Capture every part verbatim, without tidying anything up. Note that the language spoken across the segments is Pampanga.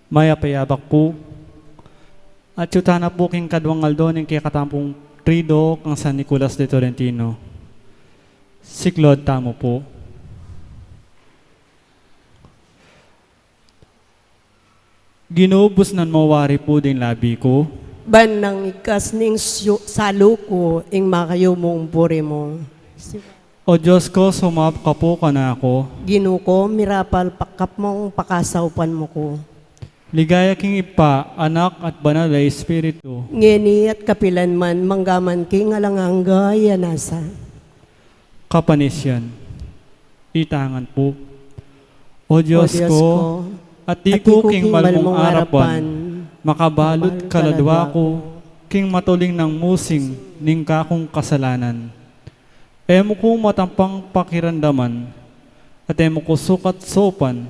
Mayap a yabak pu. Atyu tana pu king kadwang aldo ning kekatamung Triduo kang San Nicolas de Tolentino. Siklaud tamu pu. Ginu, busnan mu wari pu ding labi ku, ban nang ikas ning su-, salu ku ing makayumung buri mu. O Dios ku, sumaup ka pu kanaku. Ginu ku, mirapal pakap mung pakasaupan mu ku. Ligaya king Ibpa, Anak, at Banal a Espiritu. Ngeni at kapilan man, manggaman king alang angga. Iya nasa. Kapanisyan. Itangan pu. O Dios ku, ati ku king malmung arapan, makabalut kaladwa ku king matuling nang musing ning kakung kasalanan. E mu ku matampang pakiramdaman, at e mu ku sukat saupan.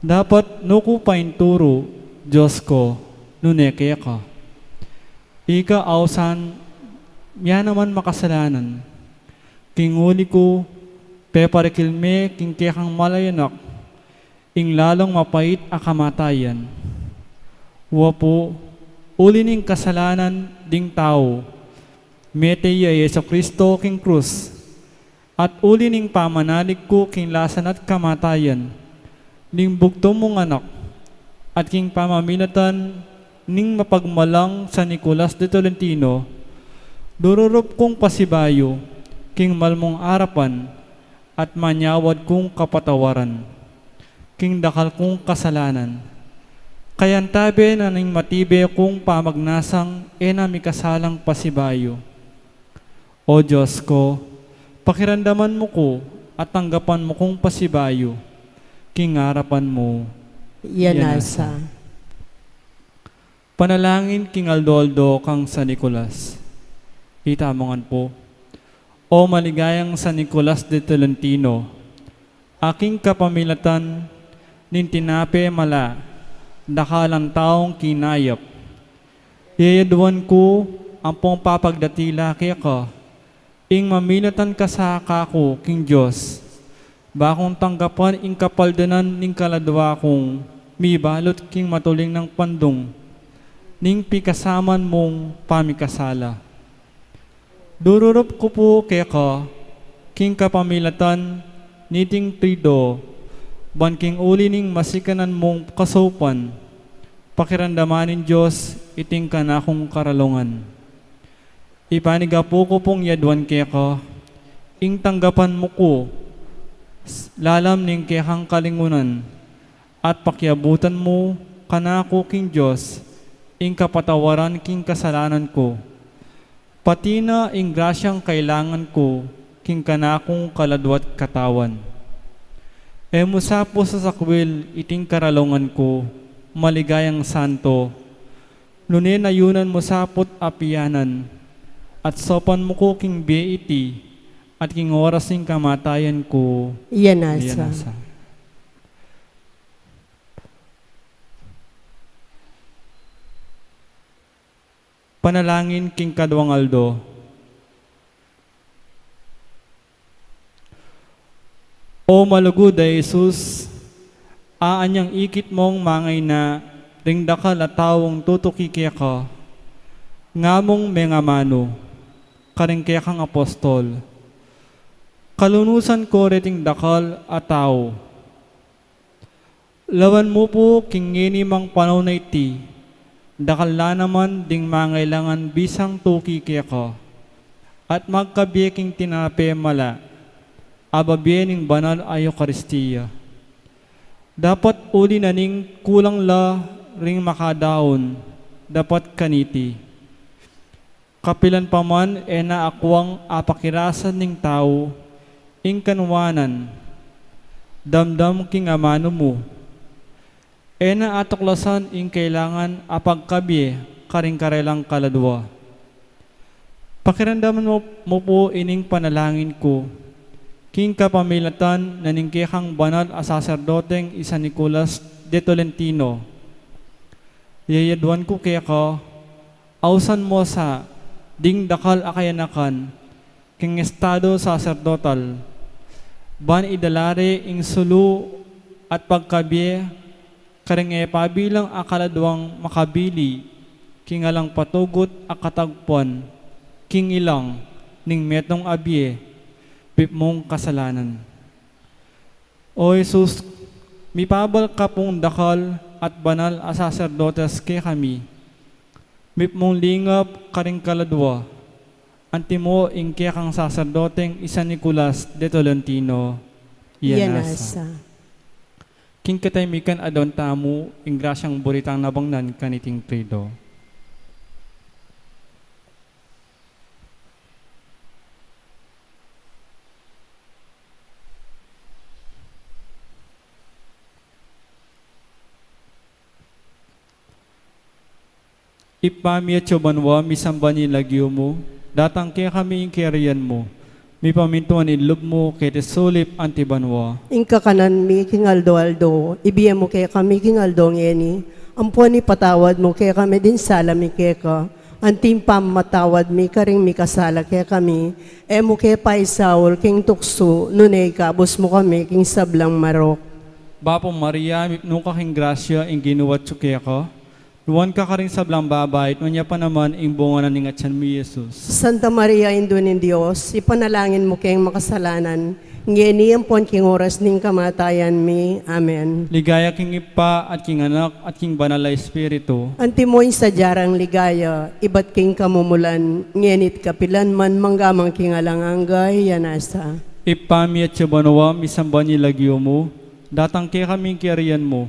Dapat nu ku painturu, Dios ku, nune keka. Ika ausan mia naman makasalanan. King uli ku, peparikil me king kekang malayunak ing lalung mapait a kamatayan. Wa pu, uli ning kasalanan ding tau, mete ya i Jesucristo king krus, at uli ning pamanalig ku king lasan at kamatayan ning bugtung mung Anak, at king pamamilatan ning mapagmalang San Nicolas de Tolentino, dururup kung pasibayu king malmung arapan at manyawad kung kapatawaran king dakal kung kasalanan. Kayantabe na ning matibe kung pamagnasang e na mikasalang pasibayu. O Dios ku, pakiramdaman mu ku at tanggapan mu kung pasibayu king arapan mu. Iya nasa. Panalangin king aldo-aldo kang San Nicolas. Ita mu ngan pu. O maligayang San Nicolas de Tolentino, a king kapamilatan ning tinape mala, dakalan taung kinayap. Yayaduan ku ampong papagdatila keka, ing mamilatan ka sa kaku king Dios, bakung tanggapan ing kapaldanan ning kaladwa kung mibalut king matuling nang pandung ning pikasaman mung pamikasala. Dururup ku pu keka king kapamilatan niting Triduo, ban king uli ning masikanan mung kasaupan, pakiramdaman ning Dios iting kanakung karalungan. Ipanigapu ku pung yaduan keka ing tanggapan mu ku s-, lalam ning kekang kalingunan, at pakiabutan mu kanaku king Dios ing kapatawaran king kasalanan ku, pati na ing grasyang kailangan ku king kanakung kaladwa't katawan. E mu sa pu sasakwil iting karalungan ku, maligayang santo, nune nayunan mu sa pu't apianan, at saupan mu ku king bie iti, at king oras ning kamatayan ku. Iya nasa. Iya nasa. Panalangin king kadwang aldo. O malugud a Jesus, a anyang ikit mung mangaina ring dakal a taung tutuki keka, ngamung mengamanu karing kekang apostol, kalunusan ku reting dakal a tau. Lawan mu pu king ngeni mang panaun a iti, dakal la naman ding mangailangan bisang tuki keka, at magkabie king tinape mala, a babie ning banal a Eukaristia. Dapat uli na ning kulang la ring makadaun, dapat kaniti. Kapilan pa man e na akwang apakirasan ning tau ing kanuanan, damdam king amanu mu. E na atuklasan ing kailangan a pagkabie karing karelang kaladua. Pakiramdaman mu, mu pu ining panalangin ku king kapamilatan na ning kekang banal a saserdoteng i San Nicolas de Tolentino. Yayaduan ku keka, ausan mu sa ding dakal a kayanakan king estado saserdotal, Ban idala re ing sulu at pagkabie karing e pabilang a kaladwang makabili king alang patugut a katagpuan king ilang ning metung a bie, mipnung kasalanan. O Jesus, mipabal ka pung dakal at banal a saserdotes kekami, mipnung lingap karing kaladwa, antimo ing kekang saserdoteng i San Nicolas de Tolentino. Iya nasa. King katahimikan aduan tamu ing grasyang buritang nabangnan kaniting Trido. Ibpa mi atsu banua, misamban ya ing lagyu mu, datang kekami ing kayarian mu, mipamintuan ing lub mu keti sulip anti banua. Ing kakanan mi king aldo-aldo ibie mu kekami king aldo ngeni, ampon ipatawad mu kekami ding sala mi keka, anti ing pamamatawad mi karing mikasala kekami, e mu ke paisaul king tuksu, nune ikabus mu kami king sablang marok. Bapu Maria, mipnu ka king grasya, ing Ginu atsu keka, nuan ka karing sablang babai, at nuan ya pa naman ing bunga na ning atyan mu, Jesus. Santa Maria, Indu ning Dios, ipanalangin mu keng makasalanan, ngeni ampon king oras ning kamatayan mi. Amen. Ligaya king Ibpa, at king Anak, at king Banal a Espiritu. Antimo ing sadya rang ligaya, ibat king kamumulan, ngeni't kapilan man, manggaman king alang angga. Iya nasa. Ibpa mi atsu banua, misamban ya ing lagyu mu, datang kekami ing kayarian mu,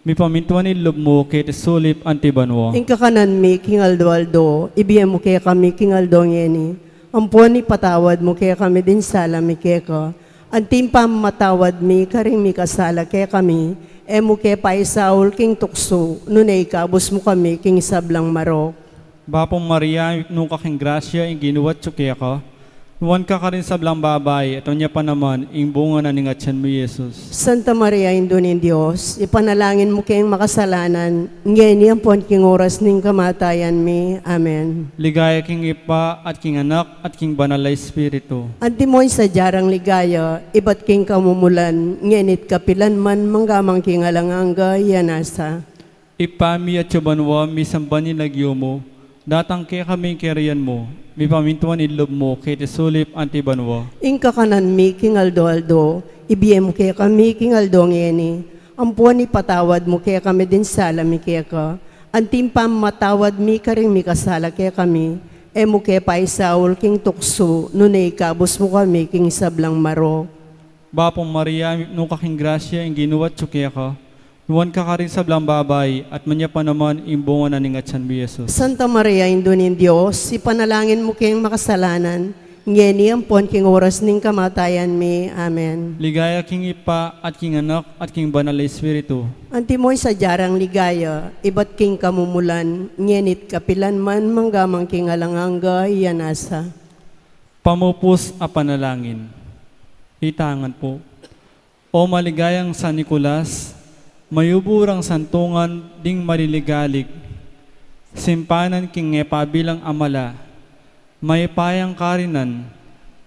mipamintuan ing lub mu keti sulip anti banua. Ing kakanan mi king aldo-aldo ibie mu kekami king aldo ngeni, ampon ipatawad mu kekami ding sala mi keka, anti ing pamamatawad mi karing mikasala kekami, e mu ke paisaul king tuksu, nune ikabus mu kami king sablang marok. Bapu Maria, mipnu ka king grasya, ing Ginu atsu keka, nuan ka karing sablang babai, at nuan ya pa naman ing bunga na ning atyan mu, Jesus. Santa Maria, Indu ning Dios, ipanalangin mu keng makasalanan, ngeni ampon king oras ning kamatayan mi. Amen. Ligaya king Ibpa, at king Anak, at king Banal a Espiritu. Antimo ing sadya rang ligaya, ibat king kamumulan, ngeni't kapilan man, manggaman king alang angga. Iya nasa. Ibpa mi atsu banua, misamban ya ing lagyu mu, datang kekami ing kayarian mu, mipamintuan ing lub mu keti sulip anti banua. Ing kakanan mi king aldo-aldo ibie mu kekami king aldo ngeni, ampon ipatawad mu kekami ding sala mi keka, anti ing pamamatawad mi karing mikasala kekami, e mu ke paisaul king tuksu, nune ikabus mu kami king sablang marok. Bapu Maria, mipnu ka king grasya, ing Ginu atsu keka, nuan ka karing sablang babai, at nuan ya pa naman ing bunga na ning atyan mu, Jesus. Santa Maria, Indu ning Dios, ipanalangin mu keng makasalanan, ngeni ampon king oras ning kamatayan mi. Amen. Ligaya king Ibpa, at king Anak, at king Banal a Espiritu. Antimo ing sadya rang ligaya, ibat king kamumulan, ngeni't kapilan man, manggaman king alang angga. Iya nasa. Pamupus a panalangin. Itangan pu. O maligayang San Nicolas, mayubu rang santungan ding maliligalig, simpanan king e pabilang a mala, mayupayang karinan,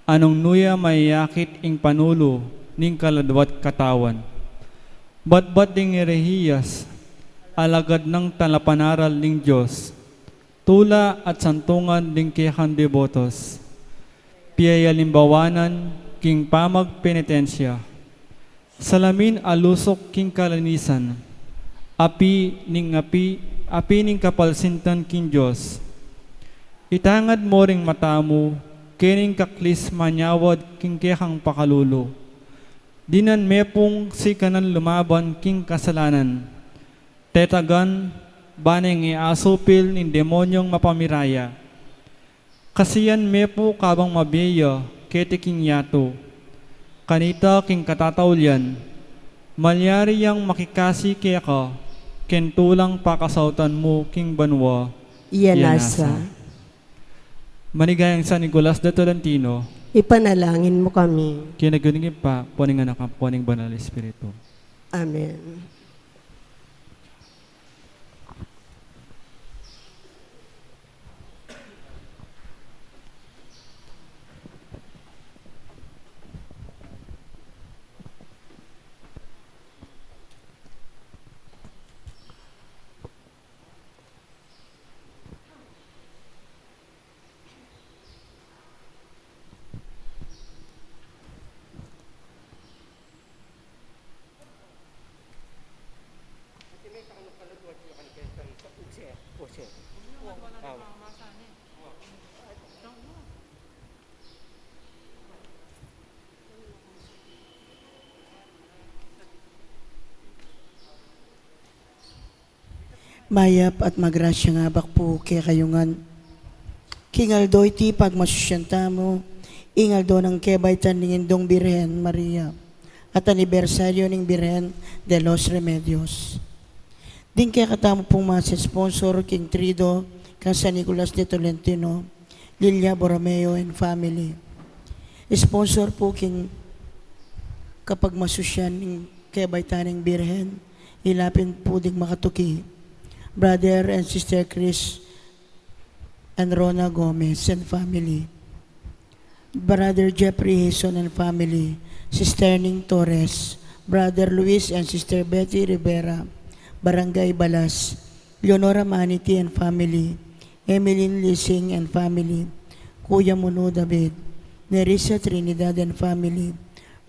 a nung nu ya mayayakit ing panulu ning kaladwa't katawan, batbat ding erehiyas, alagad nang talapanaral ning Dios, tula at santungan ding kekang debotos, piyayalimbawanan king pamagpenitensya, salamin a lusuk king kalinisan, api ning api, api ning kapalsintan king Dios. Itangad mu ring mata mu kening kaklis manyawad king kekang pakalulu. Dinan me pung sikanan lumaban king kasalanan. Tetagan, bane nge asupil ning demonyong mapamiraya. Kasian me pu kabang mabie ya keti king yatu. Kanita king katataulian, malyari yang makikasi keka king tulang pakasautan mu king banua. Iya nasa. Maligayang San Nicolas de Tolentino. Ipanalangin mu kami. King lagyu ning Ibpa, ampo ning Anak, ampo ning Banal a Espiritu. Amen. Mayap at magrasyang abak pu kekayu ngan. King aldo iti pagmasusyan tamu, ing aldo nang kebaitan ning Indung Birhen Maria, at anibersaryo ning Birhen de los Remedios. Ding kekatamu pung mas sponsor king Trido, kang San Nicolas de Tolentino, Lilia Borromeo and family. Sponsor pu king kapagmasusyan ning kebaitan ning Birhen, ila pin pu ding makatuki, Brother and Sister Chris and Rona Gomez and family, Brother Jeffrey Hison and family, Sister Ning Torres, Brother Luis and Sister Betty Rivera, Barangay Balas, Leonora Maniti and family, Emeline Lising and family, Kuya Munu David, Nerissa Trinidad and family,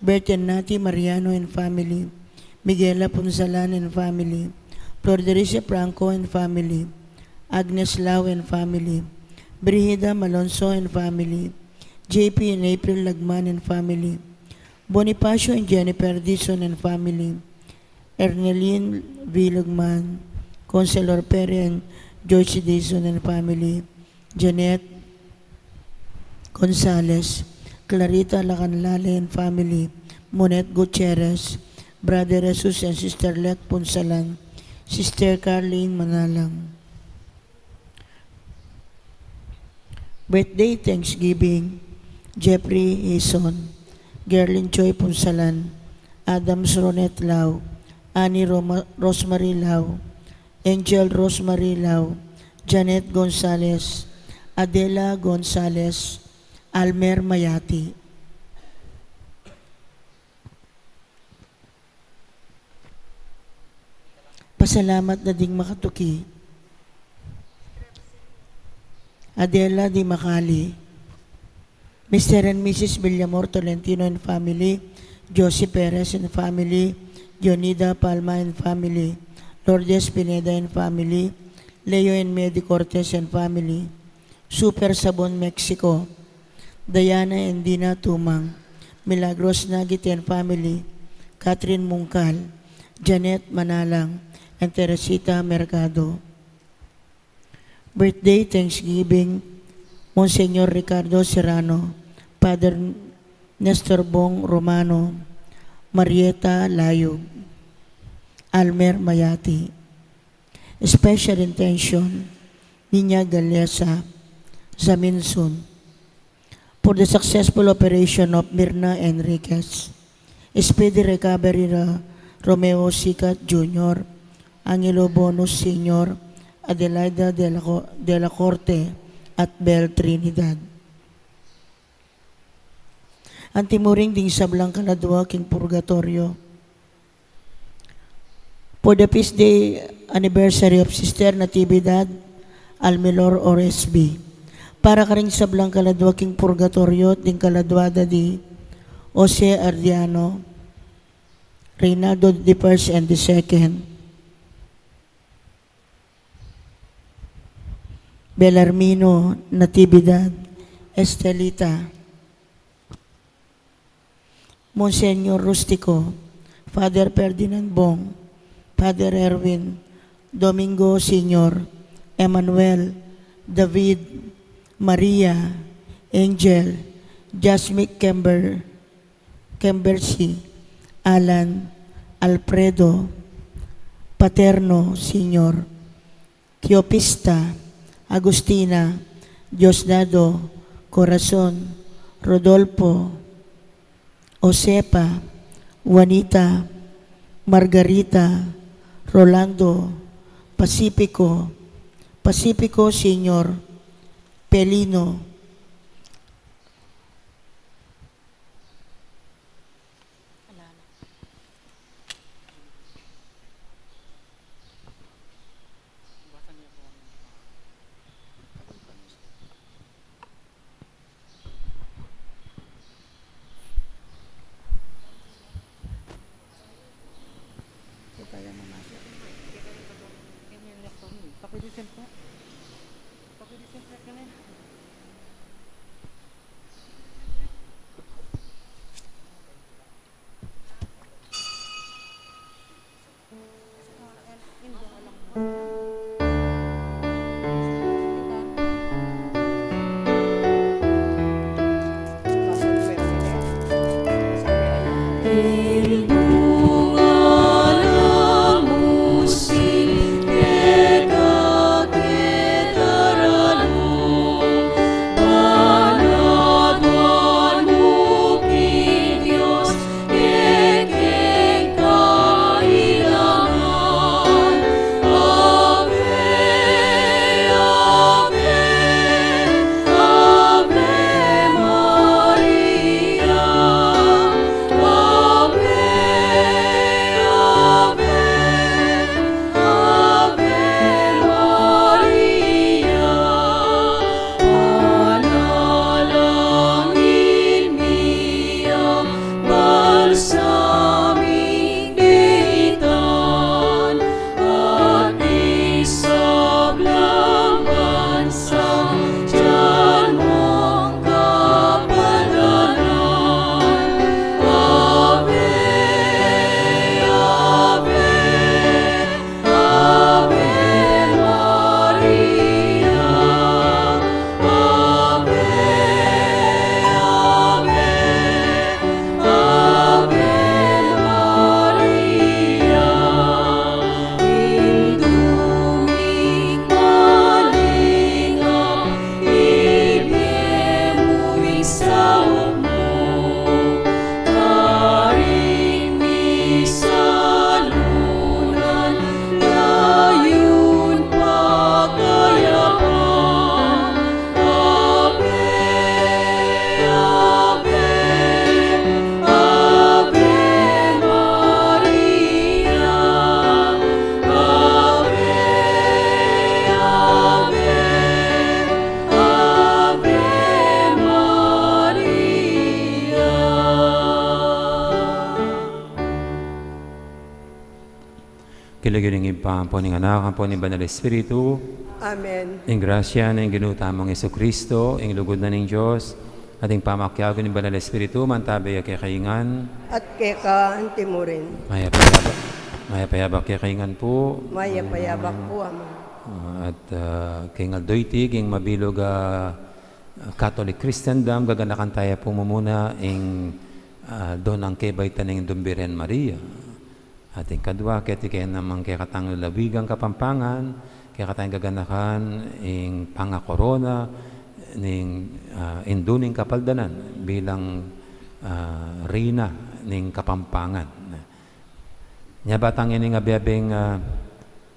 Bert and Nati Mariano and family, Miguela Punsalan and family, Flordericia Franco and family, Agnes Lau and family, Brigida Malonzo and family, J P and April Lagman and family, Bonifacio and Jennifer Dizon and family, Ernelyn V Lagman, Conselor Pere and Joyce Dizon and family, Janet Gonzalez, Clarita Lacanlale and family, Monet Gutierrez, Brother Jesus and Sister Lek Punsalan, Sister Carlene Manalang. Birthday Thanksgiving, Jeffrey Hison, Gerlin Joy Punsalan, Adams Ronet Lau, Annie Roma-, Rosemary Lau, Angel Rosemary Lau, Janet Gonzalez, Adela Gonzalez, Almer Mayati. Pasalamat na ding makatuki, Adela Di Macali, Mister and Missus Villamor Tolentino and family, Josie Perez and family, Dionida Palma and family, Lourdes Pineda and family, Leo and Medi Cortez and family, Super Sabon Mexico, Diana and Dina Tumang, Milagros Nagit and family, Catherine Mungkal, Janet Manalang, and Teresita Mercado. Birthday Thanksgiving, Monsignor Ricardo Serrano, Father Nestor Bong Romano, Marieta Layug, Almer Mayati. Special intention, Niña Galesa, Zaminsun. For the successful operation of Mirna Enriquez, speedy recovery ra Romeo Sicat Junior, Angelo Bonus Senior, Adelaida de la Co-, de la Corte, at Bel Trinidad. Antimuring ding sablang kaladua king purgatoryo. For the feast day anniversary of Sister Natividad Almilor Oresby. Para karing sablang kaladua king purgatoryo, ding kaladua da di Jose Ardiano, Reynaldo the First and the Second, Belarmino Natividad, Estelita, Monsignor Rustico, Father Ferdinand Bong, Father Erwin, Domingo Senior, Emmanuel, David, Maria, Angel, Jasmine Kember, Kembersi, Alan, Alfredo, Paterno Senior, Teopista, Agustina, Diosdado, Corazon, Rodolfo, Josefa, Juanita, Margarita, Rolando, Pacifico, Pacifico Senior, Pelino. King lagyu ning Ibpa, ampo ning Anak, ampo ning Banal Espiritu. Amen. Ing grasya ning Ginu tamung Jesucristo, ing lugud na ning Dios, at ing pamakiabe ning Banal Espiritu, mantabe ya kekayu ngan. At keka anti mu rin. Mayap a yabak, mayap a yabak kekayu ngan pu. Mayap a yabak pu, Among. Ah, at, ah, king aldo iti, king mabilug a, ah, Catholic Christendom, gaganakan taya pu mumuna ing, ah, donang kebaitan ning Induang Birhen Maria. At ing kadwa, keti kaya namang kekatang lalawigang Kapampangan, kekatang gaganakan ing pangakorona ning, ah, Indu ning Kapaldanan bilang, ah, Reyna ning Kapampangan. Nya ba tang ining abe-abeng, ah,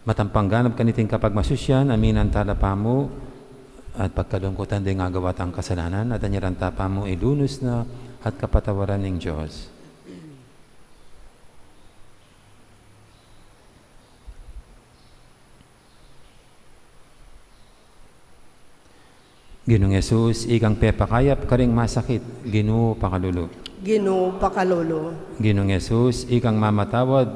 matampang ganap kaniting kapagmasusyan, aminan tala pamu at pagkalungkutan ding agawa tang kasalanan, at anyaran ta pamu ilunus na at kapatawaran ning Dios. Ginung Jesus, ikang pepakayap karing masakit, Ginu, pakalulu. Ginu, pakalulu. Ginung Jesus, ikang mamatawad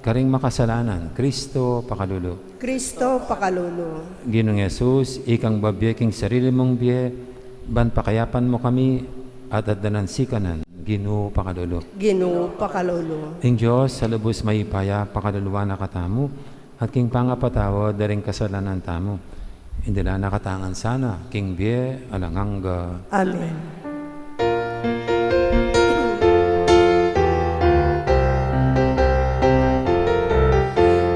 karing makasalanan, Kristo, pakalulu. Kristo, pakalulu. Ginung Jesus, ikang babie king sarili mung bie, ban pakayapan mu kami at addanan sikanan, Ginu, pakalulu. Ginu, pakalulu. Ing Dios a lubus mayupaya pakaluluan na katamu, at king pangapatawad da ring kasalanan tamu, idala na katamu ngan sana king bie alang angga. Amen.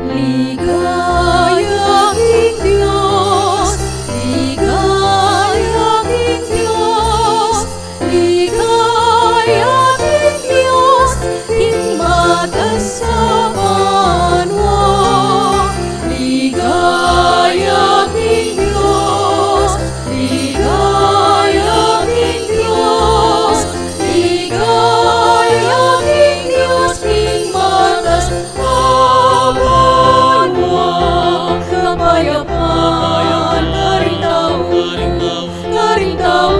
Ligaya king Dios, ligaya king Dios, ligaya king Dios, king matas a banua. Ligaya king Dios, ligaya king Dios, ligaya king Dios, king matas a banua. Kapayapan karing tau, karing tau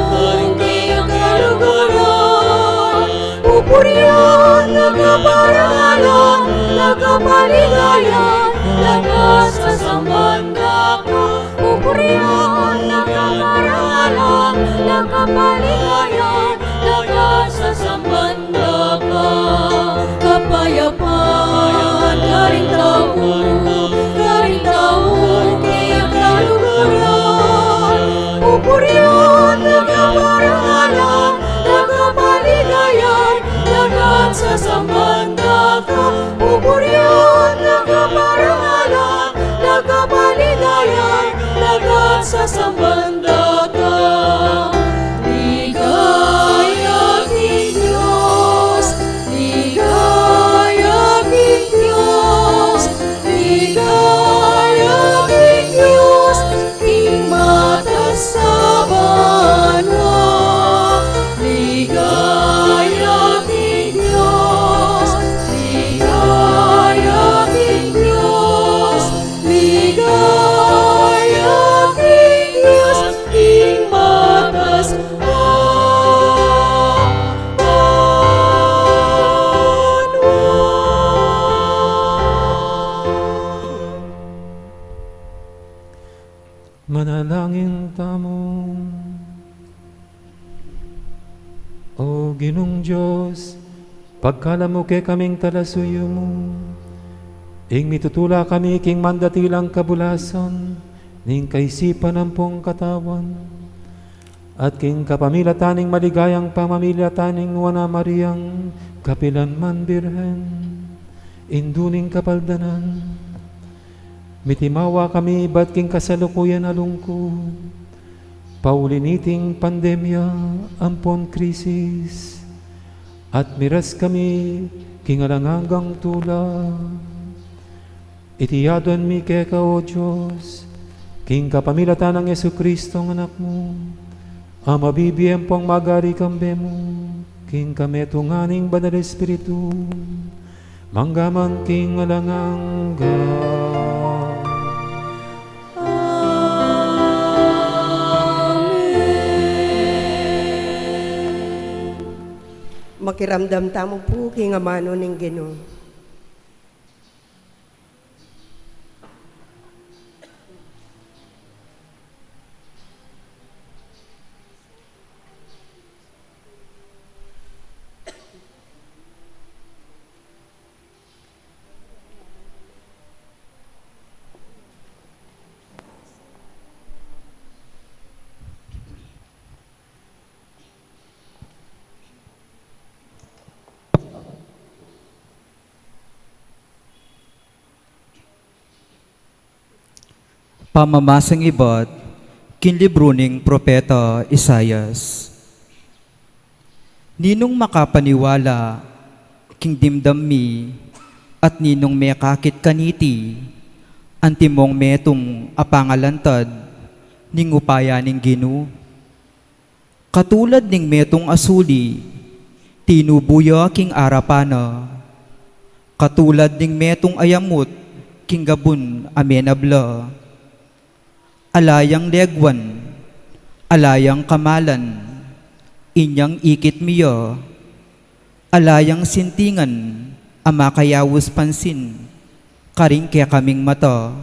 king kaluguran. Pupurian na kaparangalan, na kapaligayan, na kasasamban da ka. Pupurian na kaparangalan, na kapaligayan, na kasasamban da ka. Kapayapan karing tau, karing tau king kaluguran. Pupurian na kaparangalan, na kapaligayan, na kasasamban Pagkalub mu kekaming talasuyu mu, ing mitutula kami king mandatilang kabulasan ning kaisipan ampong katawan, at king kapamilatan ning maligayang pamamilatan ning Nuan a Mariang kapilan man Birhen, Indu ning Kapaldanan, mitimawa kami ibat king kasalukuyan a lungkut, pauli niting pandemya ampon krisis, at miras kami king alang anggang tula. Iti aduan mi keka, O Dios, king kapamilatan nang Jesucristo, Anak mu, a mabibie ampong magari kambe mu, king kametungan ning Banal Espiritu, mangga man king alang angga. Amen. Makiramdam tamu pu king amanu ning Ginu. Pamamasang ibat king libru ning propeta Isaias. Ninung makapaniwala king dimdam mi, at ninung mekakit kaniti, antimong metung a pangalantad ning upaya ning Ginu? Katulad ning metung a suli, tinubu ya king arapan na. Katulad ning metung a yamut king gabun a menabla. Ala yang leguan, ala yang kamalan, inyang ikit mi ya. Ala yang sintingan a makayaus pansin karing kekaming mata.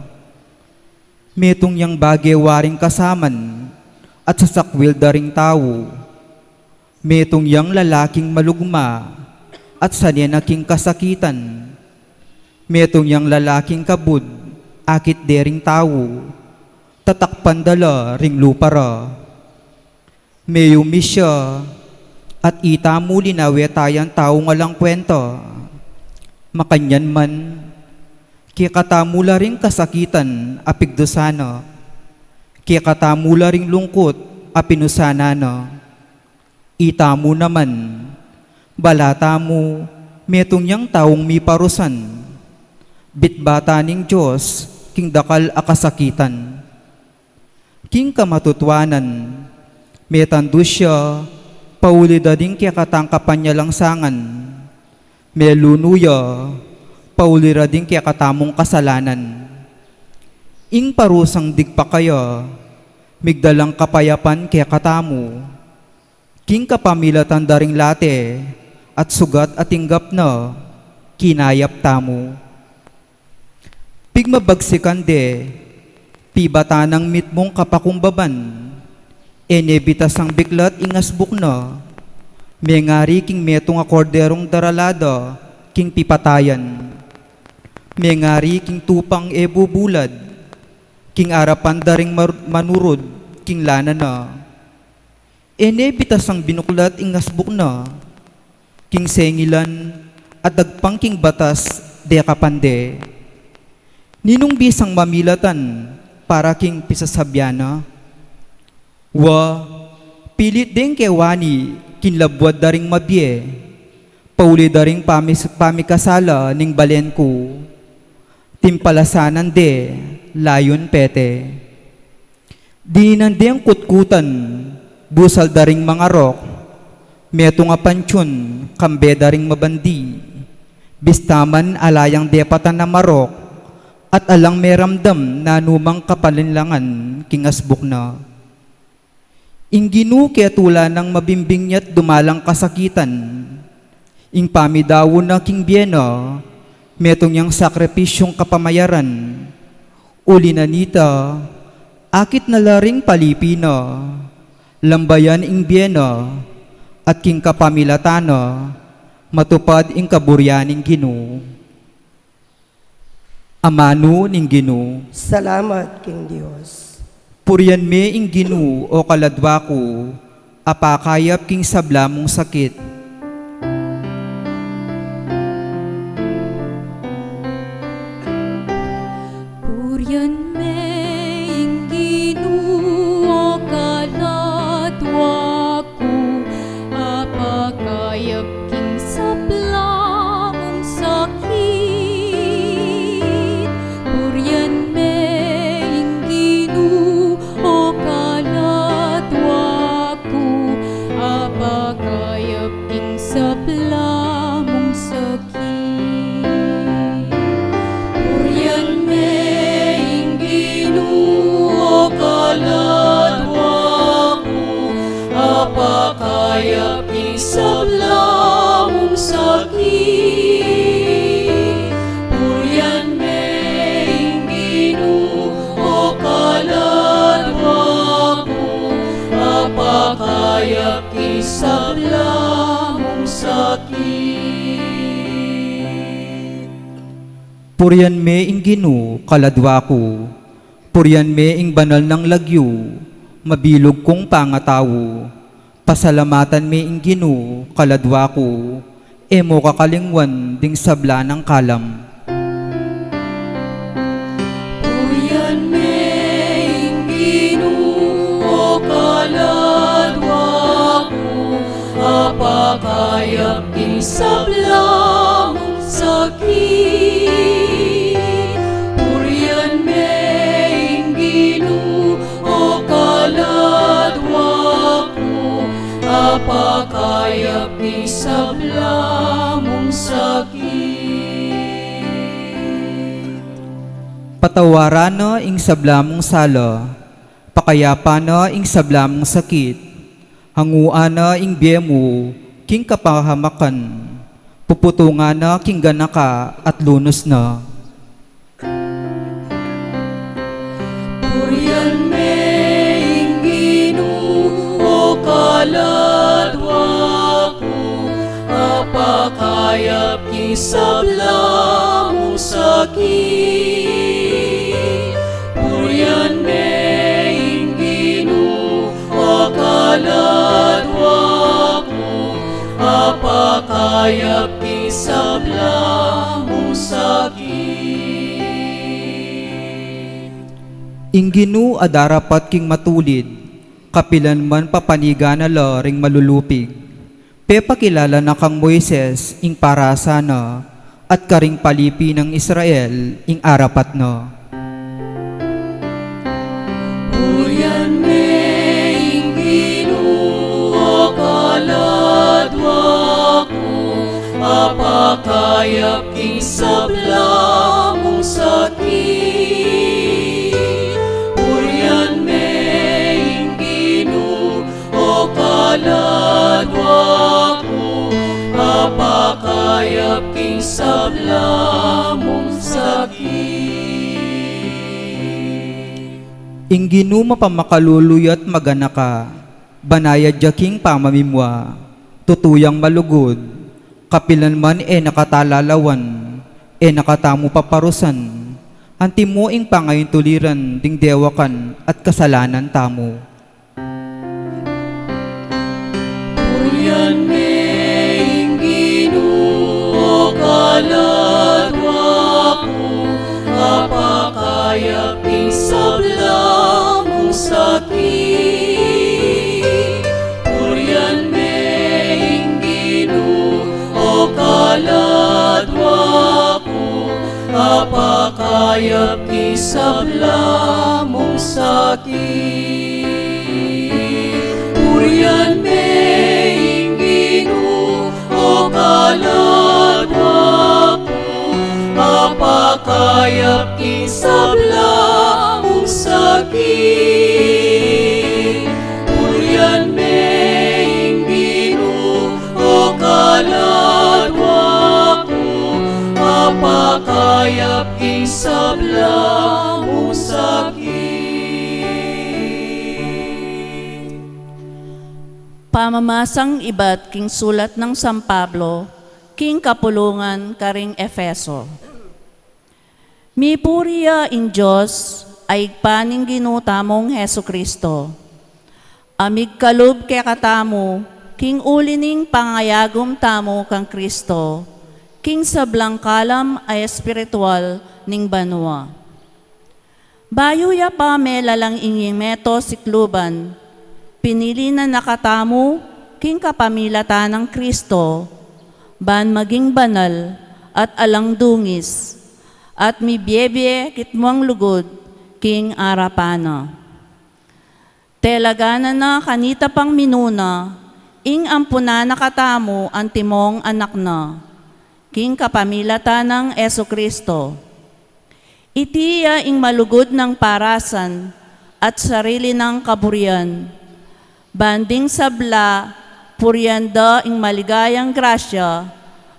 Metung yang bage waring kasaman at sasakwil da ring tau. Metung yang lalaking malugma at sane na king kasakitan. Metung yang lalaking kabud, akit de ring tau, tatakpan da la ring lupa ra. Meyumis ya, at itamu linawet ya ing taung alang kwenta. Makanyan man, kekatamu la ring kasakitan a pigdusan na, kekatamu la ring lungkut a pinusanan na. Itamu naman, bala tamu, metung yang taung miparusan, bitbatan ning Dios king dakal a kasakitan. King kamatutuanan, metandu ya pauli da ding kekatang kapanyalangsangan, melunu ya pauli ra ding kekatamung kasalanan. Ing parusang digpa kaya, migdalang kapayapan kekatamu. King kapamilatan da ring late at sugat a tinggap na, kinayap tamu. Pigmabagsikan de, pibatan nang mitmung kapakumbaban, e ne bitasang biklat ing asbuk na, mengari king metung a korderung darala da king pipatayan, mengari king tupang e bubulad, king arapan da ring mar-, manurud king lana na. E ne bitasang binuklat ing asbuk na, king sengilan at dagpang king batas dekapan de. Ninung bisang mamilatan para king pisasabian na? Wa, pilit deng kewani king labuad da ring mabie, pauli da ring pamis-, pamikasala ning balen ku. Timpalasanan de, layun pete. Dinan deng kutkutan, busal da ring mangarok, metung a pantiun, kambe da ring mabandi, bista man ala yang depatan a marok, at alang meramdam nanumang kapalinlangan king asbuk na. Ing Ginu ketula nang mabimbing ya't dumalang kasakitan. Ing pamidaun na king bie na, metung yang sakripisyung kapamayaran. Uli na nita, akit na la ring palipi na, lambayan ing bie na, at king kapamilatan na, Matupad ing kaburian ning Ginu. Amanu ning Ginu. Salamat king Dios. Purian me ing Ginu, o kaladwa ku, apakayap king sabla mung sakit. Purian me ing Ginu, o kaladwa ku, apakayap king sabla mung sakit. Purian me ing Ginu, o kaladwa ku, apakayap king sabla mung sakit. Purian me ing Ginu, o kaladwa ku, apakayap king sabla mung sakit. Purian me ing Ginu, o kaladwa ku, apakayap king sabla mung sakit. Purian me ing Ginu, kaladwa ku. Purian me ing banal nang lagyu, mabilug kung pangatau. Pasalamatan me ing Ginu, kaladwa ku, e mu kakalingwan ding sabla nang kalam. Purian me ing Ginu, o kaladwa ku, apakayap king sabla mung sakit. Purian me ing Ginu, o kaladwa ku, apakayap king sabla mung sakit. Patawaran na ing sabla mung sala, pakayapan na ing sabla mung sakit, hanguan na ing bie mu king kapahamakan, puputungan na king ganaka at lunus na. Purian me ing Ginu, o kaladwa ku, apakayap king sabla mung sakit. Purian me ing Ginu, o kaladwa ku, apakayap king sabla mung sakit. Ing Ginu a darapat king matulid, kapilan man papanigan na la ring malulupig. Pepakilala na kang Moises ing parasa na, at karing palipi nang Israel ing arapat na. Purian me ing Ginu, o kaladwa ku, apakayap king sabla mung sakit. Purian me ing Ginu, o kaladwa ku, apakayap king sabla mung sakit. Ing Ginu mapamakalulu ya't maganaka, banayad ya king pamamimua, tutu yang malugud, kapilan man e na ka talalawan, e na ka tamu paparusan, antimo ing pangaintuliran ding dewakan at kasalanan tamu. Purian me ing Ginu, o kaladwa ku, apakayap king sabla mung sakit. Purian me ing Ginu, o kaladwa ku, apakayap king sabla mung sakit. Purian me ing Ginu, o kaladwa ku, apakayap king sabla mung sakit. Purian me ing Ginu, o kaladwa ku, apakayap king sabla mung sakit. Pamamasang ibat king sulat nang San Pablo King kapulungan karing Efeso. Mipuri ya ing Dios a Ibpa ning Ginu tamung Jesucristo, a migkalub kekatamu king uli ning pangayagum tamu kang Cristo, king sablang kalam a espiritual ning banua. Bayu ya pa melalang ing meto sikluban, pinili na na katamu king kapamilatan nang Cristo, ban maging banal at alang dungis, at mibiebie kitmung lugud king arapan na. Telaganan na kanita pang minuna ing ampunan na katamu antimong anak na, king kapamilatan nang Jesucristo. Iti ya ing malugud nang parasan at sarili nang kaburian, ban ding sabla purian da ing maligayang grasya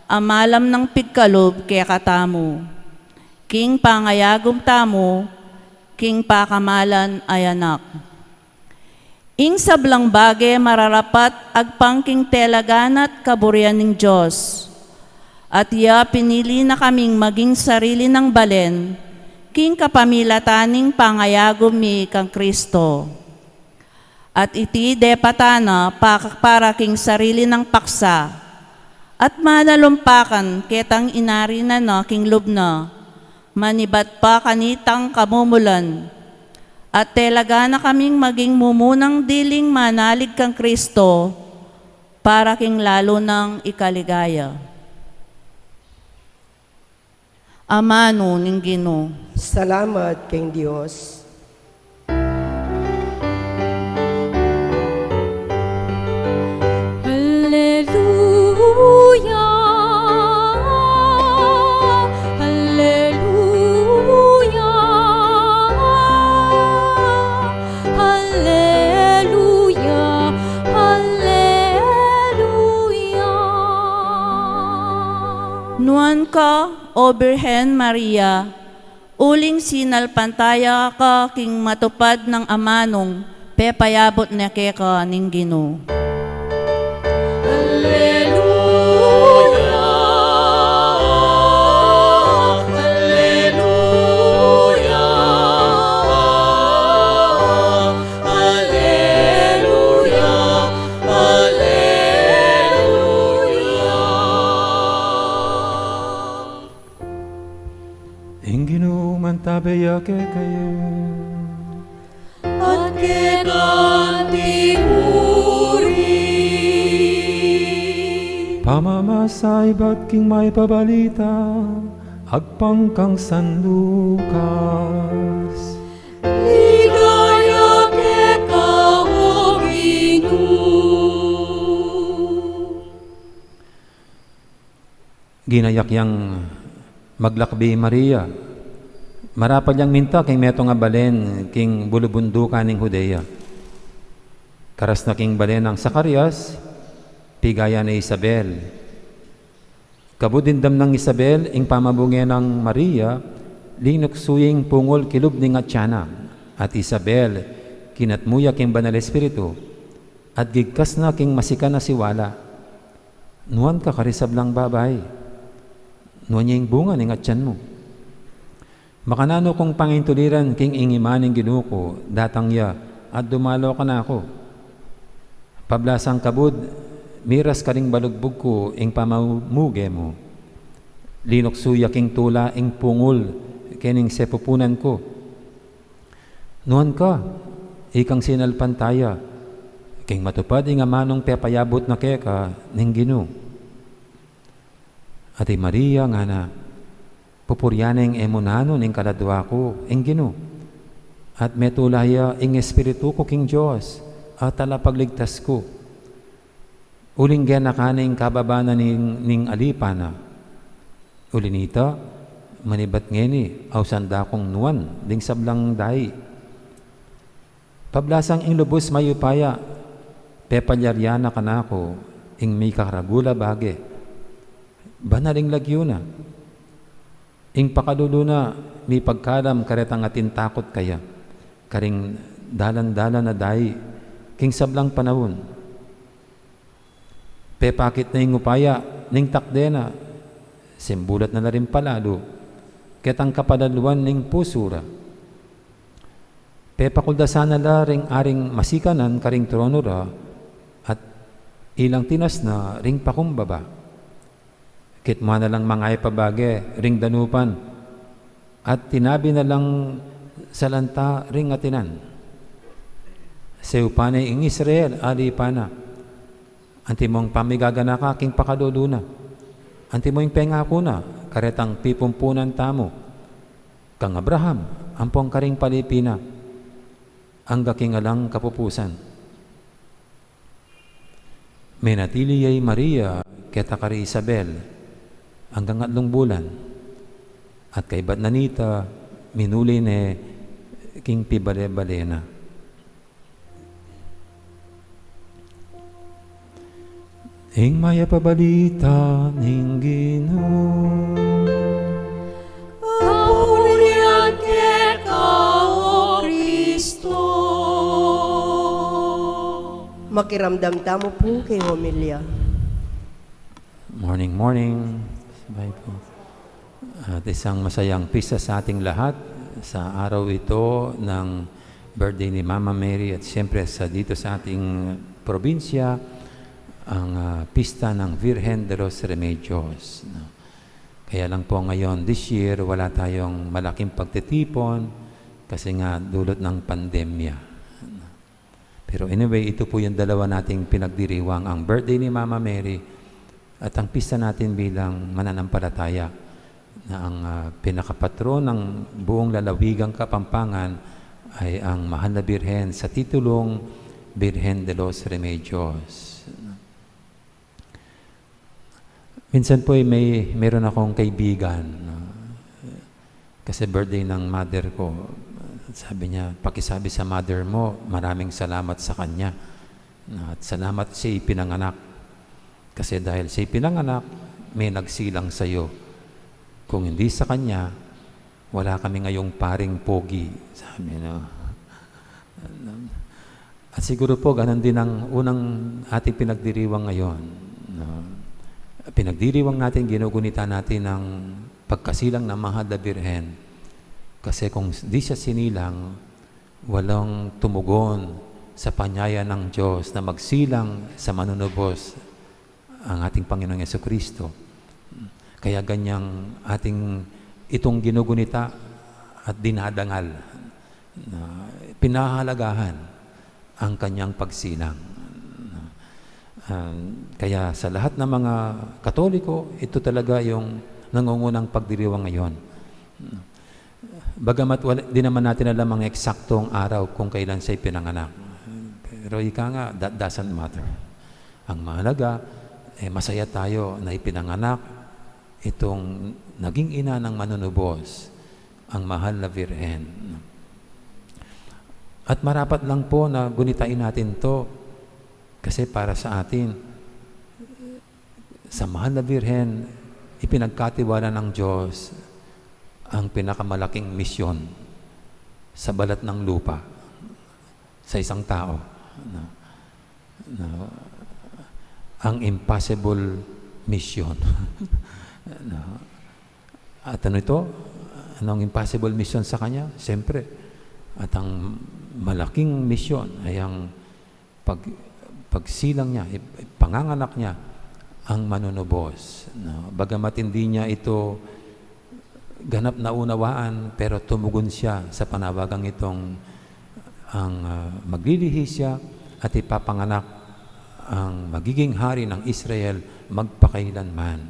a malam nang pigkalub kekatamu, king pangayagum tamu king pakamalan a Anak. Ing sablang bage mararapat agpang king telaganan at kaburian ning Dios. At ya pinili na kaming maging sarili nang balen, king kapamilatan ning pangayagum mi kang Cristo. At iti depatan na pa-, para king sarili nang paksa, at manalumpakan ketang inari na na king lub na, manibat pa kanitang kamumulan, at telaganan na kaming maging mumunang diling manalig kang Cristo, para king lalu nang ikaligaya. Amanu ning Ginu. Salamat king Dios. Alleluia, alleluia, alleluia, alleluia. Nuan ka, O Birhen Maria, uling sinalpantaya ka king matupad nang amanung pepayabut na keka ning Ginu. Alleluia, alleluia, alleluia, alleluia. Ing Ginu mantabe ya kekayu. At keka anti muri. Pamamasa ibat king Mayap a Balita agpang kang San Lucas. Ligaya keka, O Ginu. Ginayak yang maglakbi i Maria. Marapal yang minta king metung a balen king bulubundukan ning Judea. Karas na king balen nang Zacarias, pigayan i Isabel. Kabud dimdam nang Isabel ing pamabuge nang Maria, linuksu ya ing pungul kilub ning atian na. At Isabel, kinatmu ya king Banal Espiritu, at gigkas na king masikan a siwala. Nuan ka karing sablang babai. Nuan ya ing bunga ning atian mu. Makananu kung pangintuliran king ing Ima ning Ginu ku, datang ya at dumalo kanaku. Pablasang kabud, miras karing balugbug ku ing pamabuge mu. Linuksu ya king tula ing pungul kening sepupunan ku. Nuan ka, ikang sinalpantaya king matupad ing amanung pepayabut na keka ning Ginu. At i Maria ngana, pupurian na ing e mu nanu ning kaladua ku ing Ginu. At metula ya ing espiritu ku king Dios a Talapagligtas ku. Uling genakan na ing kababa na ning, ning alipan na. Uli nita, manibat ngeni, ausan da kung nuan ding sablang dai. Pablasang ing lubus mayupaya, pepalyarian na kanaku ing mikaragul a bage. Banal ing lagyu na. Ing pakalulu na mipagkalam karetang atin takut kaya, karing dalan-dalan a dai king sablang panaun. Pepakit na ing upaya ning takde na, simbulat na la ring palalu, ketang kapalaluan ning pusu ra. Pepakuldasan na la ring aring masikanan karing trono ra, at ilang tinas na ring pakumbaba. Kitmuan na lang mangayap a bage ring danupan, at tinabi na lang salanta ring atinan. Seupan ne ing Israel, alipan na. Antimong pamigaganaka king pakalulu na. Antimo ing pengaku na, karetang pipumpunan tamu. Kang Abraham, ampong karing palipi na. Angga king alang kapupusan. Menatili ya i Maria keta kari Isabel anggang atlung bulan, at kaibat na nita, minuli ne king pibale-bale na. Ing mayap a balita ning Ginu. Kapurian keka, O Kristo. Makiramdam tamu pu keng homilya. Morning, morning. Sabay po. At isang masayang pista sa ating lahat sa araw ito ng birthday ni Mama Mary at siyempre sa dito sa ating probinsya, ang, ah, pista ng Virgen de los Remedios, no? Kaya lang po ngayon, this year, wala tayong malaking pagtitipon kasi nga dulot ng pandemya. Pero anyway, ito po yung dalawa nating pinagdiriwang, ang birthday ni Mama Mary at ang pista natin bilang mananampalataya na ang, ah, pinakapatron ng buong lalawigang Kapampangan ay ang Mahal na Birhen sa titulong Birhen de los Remedios. Minsan po, eh, may, meron akong kaibigan, no? Kasi birthday ng mother ko. Sabi niya, "Pakisabi sa mother mo, maraming salamat sa kanya. At salamat siya ipinanganak. Kasi dahil siya ipinanganak, may nagsilang sa'yo. Kung hindi sa kanya, wala kami ngayong paring pogi," sabi, no? At siguro po, ganun din ang unang ating pinagdiriwang ngayon, no? Pinagdiriwang natin, ginugunita natin ang pagkasilang ng Mahal na Birhen. Kasi kung di siya sinilang, walang tumugon sa panyaya ng Diyos na magsilang sa manunubos ang ating Panginoong Yesu Kristo. Kaya ganyang ating itong ginugunita at dinadangal, na pinahahalagahan ang kanyang pagsilang. Ah, kaya sa lahat ng mga Katoliko, ito talaga yung nangungunang pagdiriwang ngayon. Bagamat wala, di naman natin alam ang eksaktong araw kung kailan siya ipinanganak. Pero ika nga, that doesn't matter. Ang mahalaga, eh, masaya tayo na ipinanganak itong naging ina ng manunubos, ang Mahal na Birhen. At marapat lang po na gunitain natin to kasi para sa atin, sa Mahal na Birhen, ipinagkatiwala ng Diyos ang pinakamalaking misyon sa balat ng lupa sa isang tao. No? No? Ang impossible mission. No? At ano ito? Anong impossible mission sa kanya? Siyempre, at ang malaking misyon ay ang pag-, pagsilang niya, ip-, panganganak niya ang manunubos, no? Bagamat hindi niya ito ganap na unawaan, pero tumugon siya sa panawagang itong ang, ah, maglilihi siya at ipapanganak ang magiging hari ng Israel magpakailanman.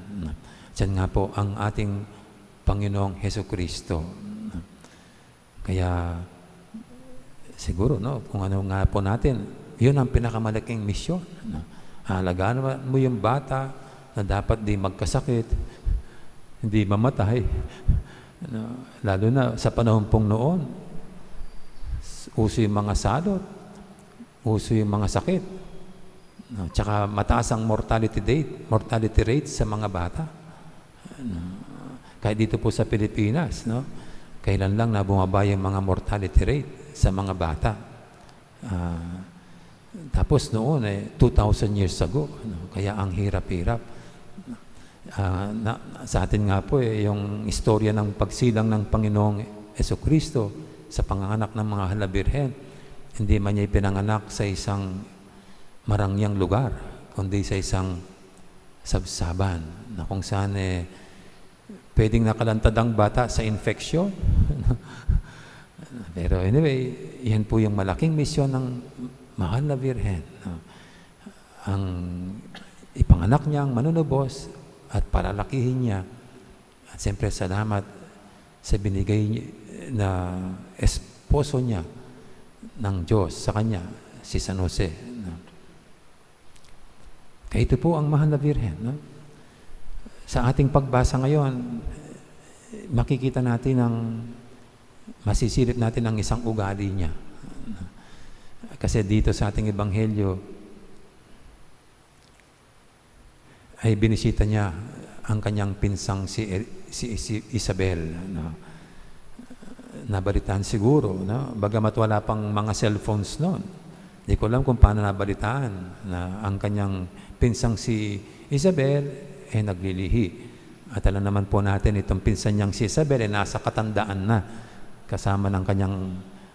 Siya nga po ang ating Panginoong Hesu Kristo. Kaya, siguro, no, kung ano nga po natin, yun ang pinakamalaking misyon, no? Alagaan mo yung bata na dapat di magkasakit, hindi mamatay. No? Lalo na sa panahon pong noon, uso yung mga salot, uso yung mga sakit. No? Tsaka mataas ang mortality rate, mortality rate sa mga bata. No? Kahit dito po sa Pilipinas, no? Kailan lang na bumaba yung mga mortality rate sa mga bata. Ah, tapos noon, eh, two thousand years ago, no? Kaya ang hirap-hirap. Ah, na, sa atin nga po, eh, yung istorya ng pagsilang ng Panginoong Jesucristo sa panganganak ng Mahal na Birhen, hindi man niya ipinanganak sa isang marangyang lugar, kundi sa isang sabsaban na kung saan, eh, pwedeng nakalantad ang bata sa infeksyon. Pero anyway, yan po yung malaking misyon ng Mahal na Birhen, no? Ang ipanganak niya ang manunubos at palalakihin niya. At siyempre, salamat sa binigay na esposo niya ng Diyos sa kanya, si San Jose, no? Kaya ito po ang Mahal na Birhen, no? Sa ating pagbasa ngayon, makikita natin ang masisilip natin ang isang ugali niya. Kasi dito sa ating ebanghelyo, ay binisita niya ang kanyang pinsang si, si, si Isabel, no? Nabalitaan siguro, no? Bagamat wala pang mga cellphones noon. Di ko alam kung paano nabalitaan na ang kanyang pinsang si Isabel ay naglilihi. At alam naman po natin, itong pinsan niyang si Isabel ay nasa katandaan na, kasama ng kanyang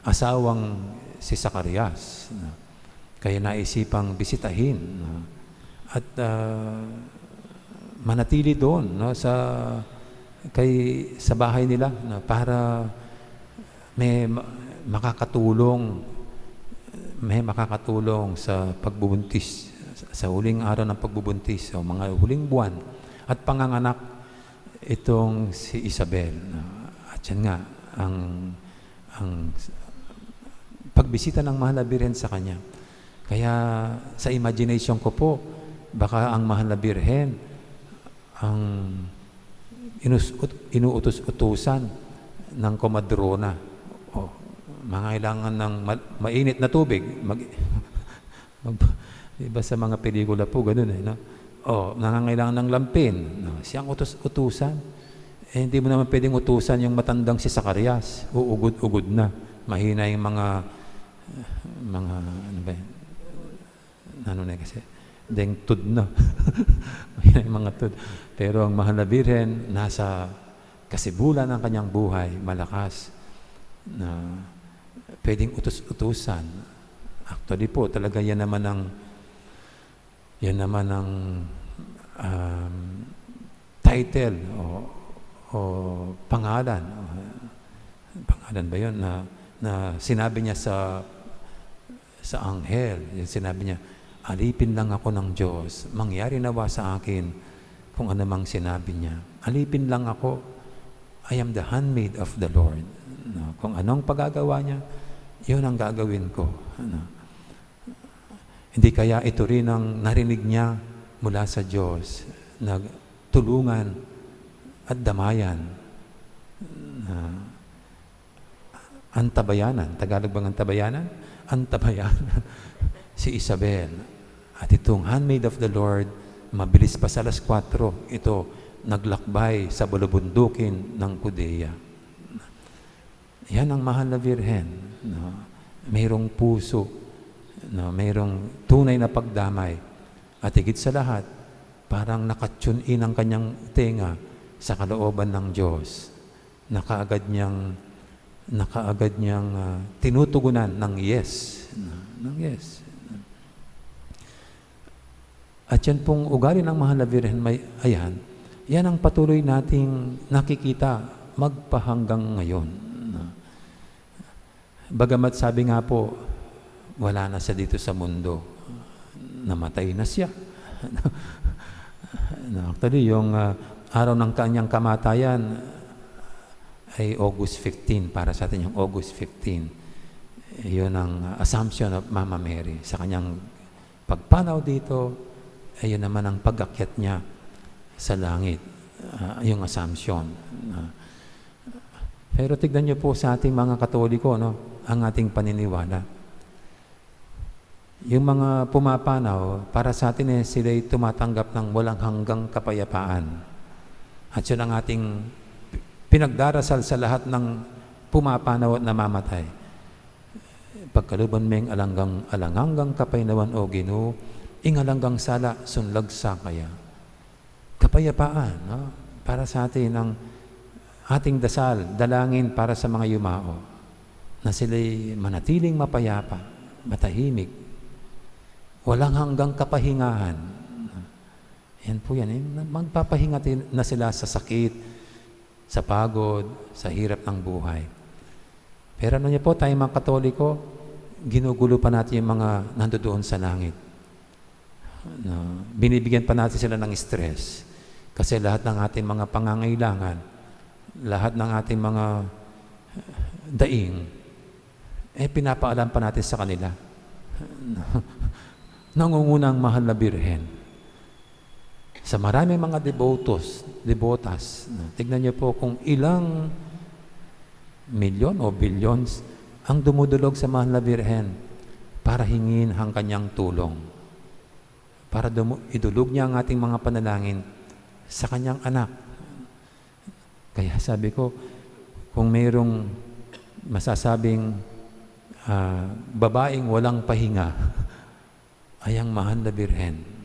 asawang si Zacarias, no? Kaya naisipang bisitahin, no? At, ah, manatili doon, no, sa, kay, sa bahay nila, no, para may ma-, makakatulong, may makakatulong sa pagbubuntis, sa huling araw ng pagbubuntis, o mga huling buwan at panganganak itong si Isabel, no? At yan nga, ang, ang pagbisita ng Mahal na Birhen sa kanya. Kaya sa imagination ko po, baka ang Mahal na Birhen ang inus-, ut-, inuutos-utusan ng komadrona. O, mangailangan ng ma-, mainit na tubig. Mag-, mag-, iba sa mga pelikula po, ganun eh, no? O, nangangailangan ng lampin. No? Siyang utos-utusan. Eh, hindi mo naman pwedeng utusan yung matandang si Zacarias. Uugod-ugod na. Mahina yung mga, mga, ano ba yun? Ano na kasi, deng tud na. Mahina yung mga tud. Pero ang Mahal na Birhen, nasa kasibulan ng kanyang buhay, malakas, na pwedeng utus-utusan. Actually po, talaga yan naman ang, yan naman ang, um, title o, o pangalan. O, pangalan ba yun? Na, na sinabi niya sa, sa anghel, yung sinabi niya, "Alipin lang ako ng Diyos. Mangyari nawa sa akin kung ano mang sinabi niya. Alipin lang ako. I am the handmaid of the Lord." No? Kung anong pagagawa niya, yun ang gagawin ko. Ano? Hindi kaya ito rin ang narinig niya mula sa Diyos na tulungan at damayan, na antabayanan, Tagalog bang antabayanan? Antabayanan si Isabel. At itong handmaid of the Lord, mabilis pa sa alas kwatro, ito naglakbay sa bulubundukin ng Judea. Yan ang Mahal na Birhen, no? Mayroong puso, no? Mayroong tunay na pagdamay. At higit sa lahat, parang nakatune in ang kanyang tenga sa kalooban ng Diyos. Na kaagad niyang, na kaagad niyang, ah, tinutugunan ng yes, no? Ng yes. At yan pong ugali ng Mahal na Birhen, may, ayan, yan ang patuloy nating nakikita magpahanggang ngayon. Bagamat sabi nga po, wala na siya dito sa mundo, namatay na siya. No, actually, yung, ah, araw ng kanyang kamatayan ay August fifteen, para sa atin yung August fifteen. Yun ang Assumption of Mama Mary. Sa kanyang pagpanaw dito, ayun naman ang pag-akyat niya sa langit, ah, yung Assumption. Ah, pero tignan niyo po sa ating mga Katoliko, no, ang ating paniniwala. Yung mga pumapanaw, para sa atin, eh, sila'y tumatanggap ng walang hanggang kapayapaan. At yun ang ating pinagdarasal sa lahat ng pumapanaw at namamatay. Pagkaluban meng alang anggang, alang anggang kapaynawan, O Ginu, ing alang anggang sala, sunlag sa kaya. kapayapaan, no? Para sa atin ang ating dasal, dalangin para sa mga yumao, na sila'y manatiling mapayapa, matahimik, walang hanggang kapahingahan. Yan po yan, eh. Magpapahinga tin-, na sila sa sakit, sa pagod, sa hirap ng buhay. Pero ano niyo po, tayo mga Katoliko, ginugulo pa natin yung mga nandoon sa langit. No? Binibigyan pa natin sila ng stress. Kasi lahat ng ating mga pangangailangan, lahat ng ating mga daing, eh, pinapaalam pa natin sa kanila. Nangunguna ang mahal na Birhen. Sa maraming mga debotos, debotas, no? Tignan niyo po kung ilang milyon o billions ang dumudulog sa mahal na Birhen para hingin ang kanyang tulong. Para dumu-, idulog niya ang ating mga panalangin sa kanyang anak. Kaya sabi ko, kung mayroong masasabing, ah, babaeng walang pahinga, ay ang mahal na Birhen.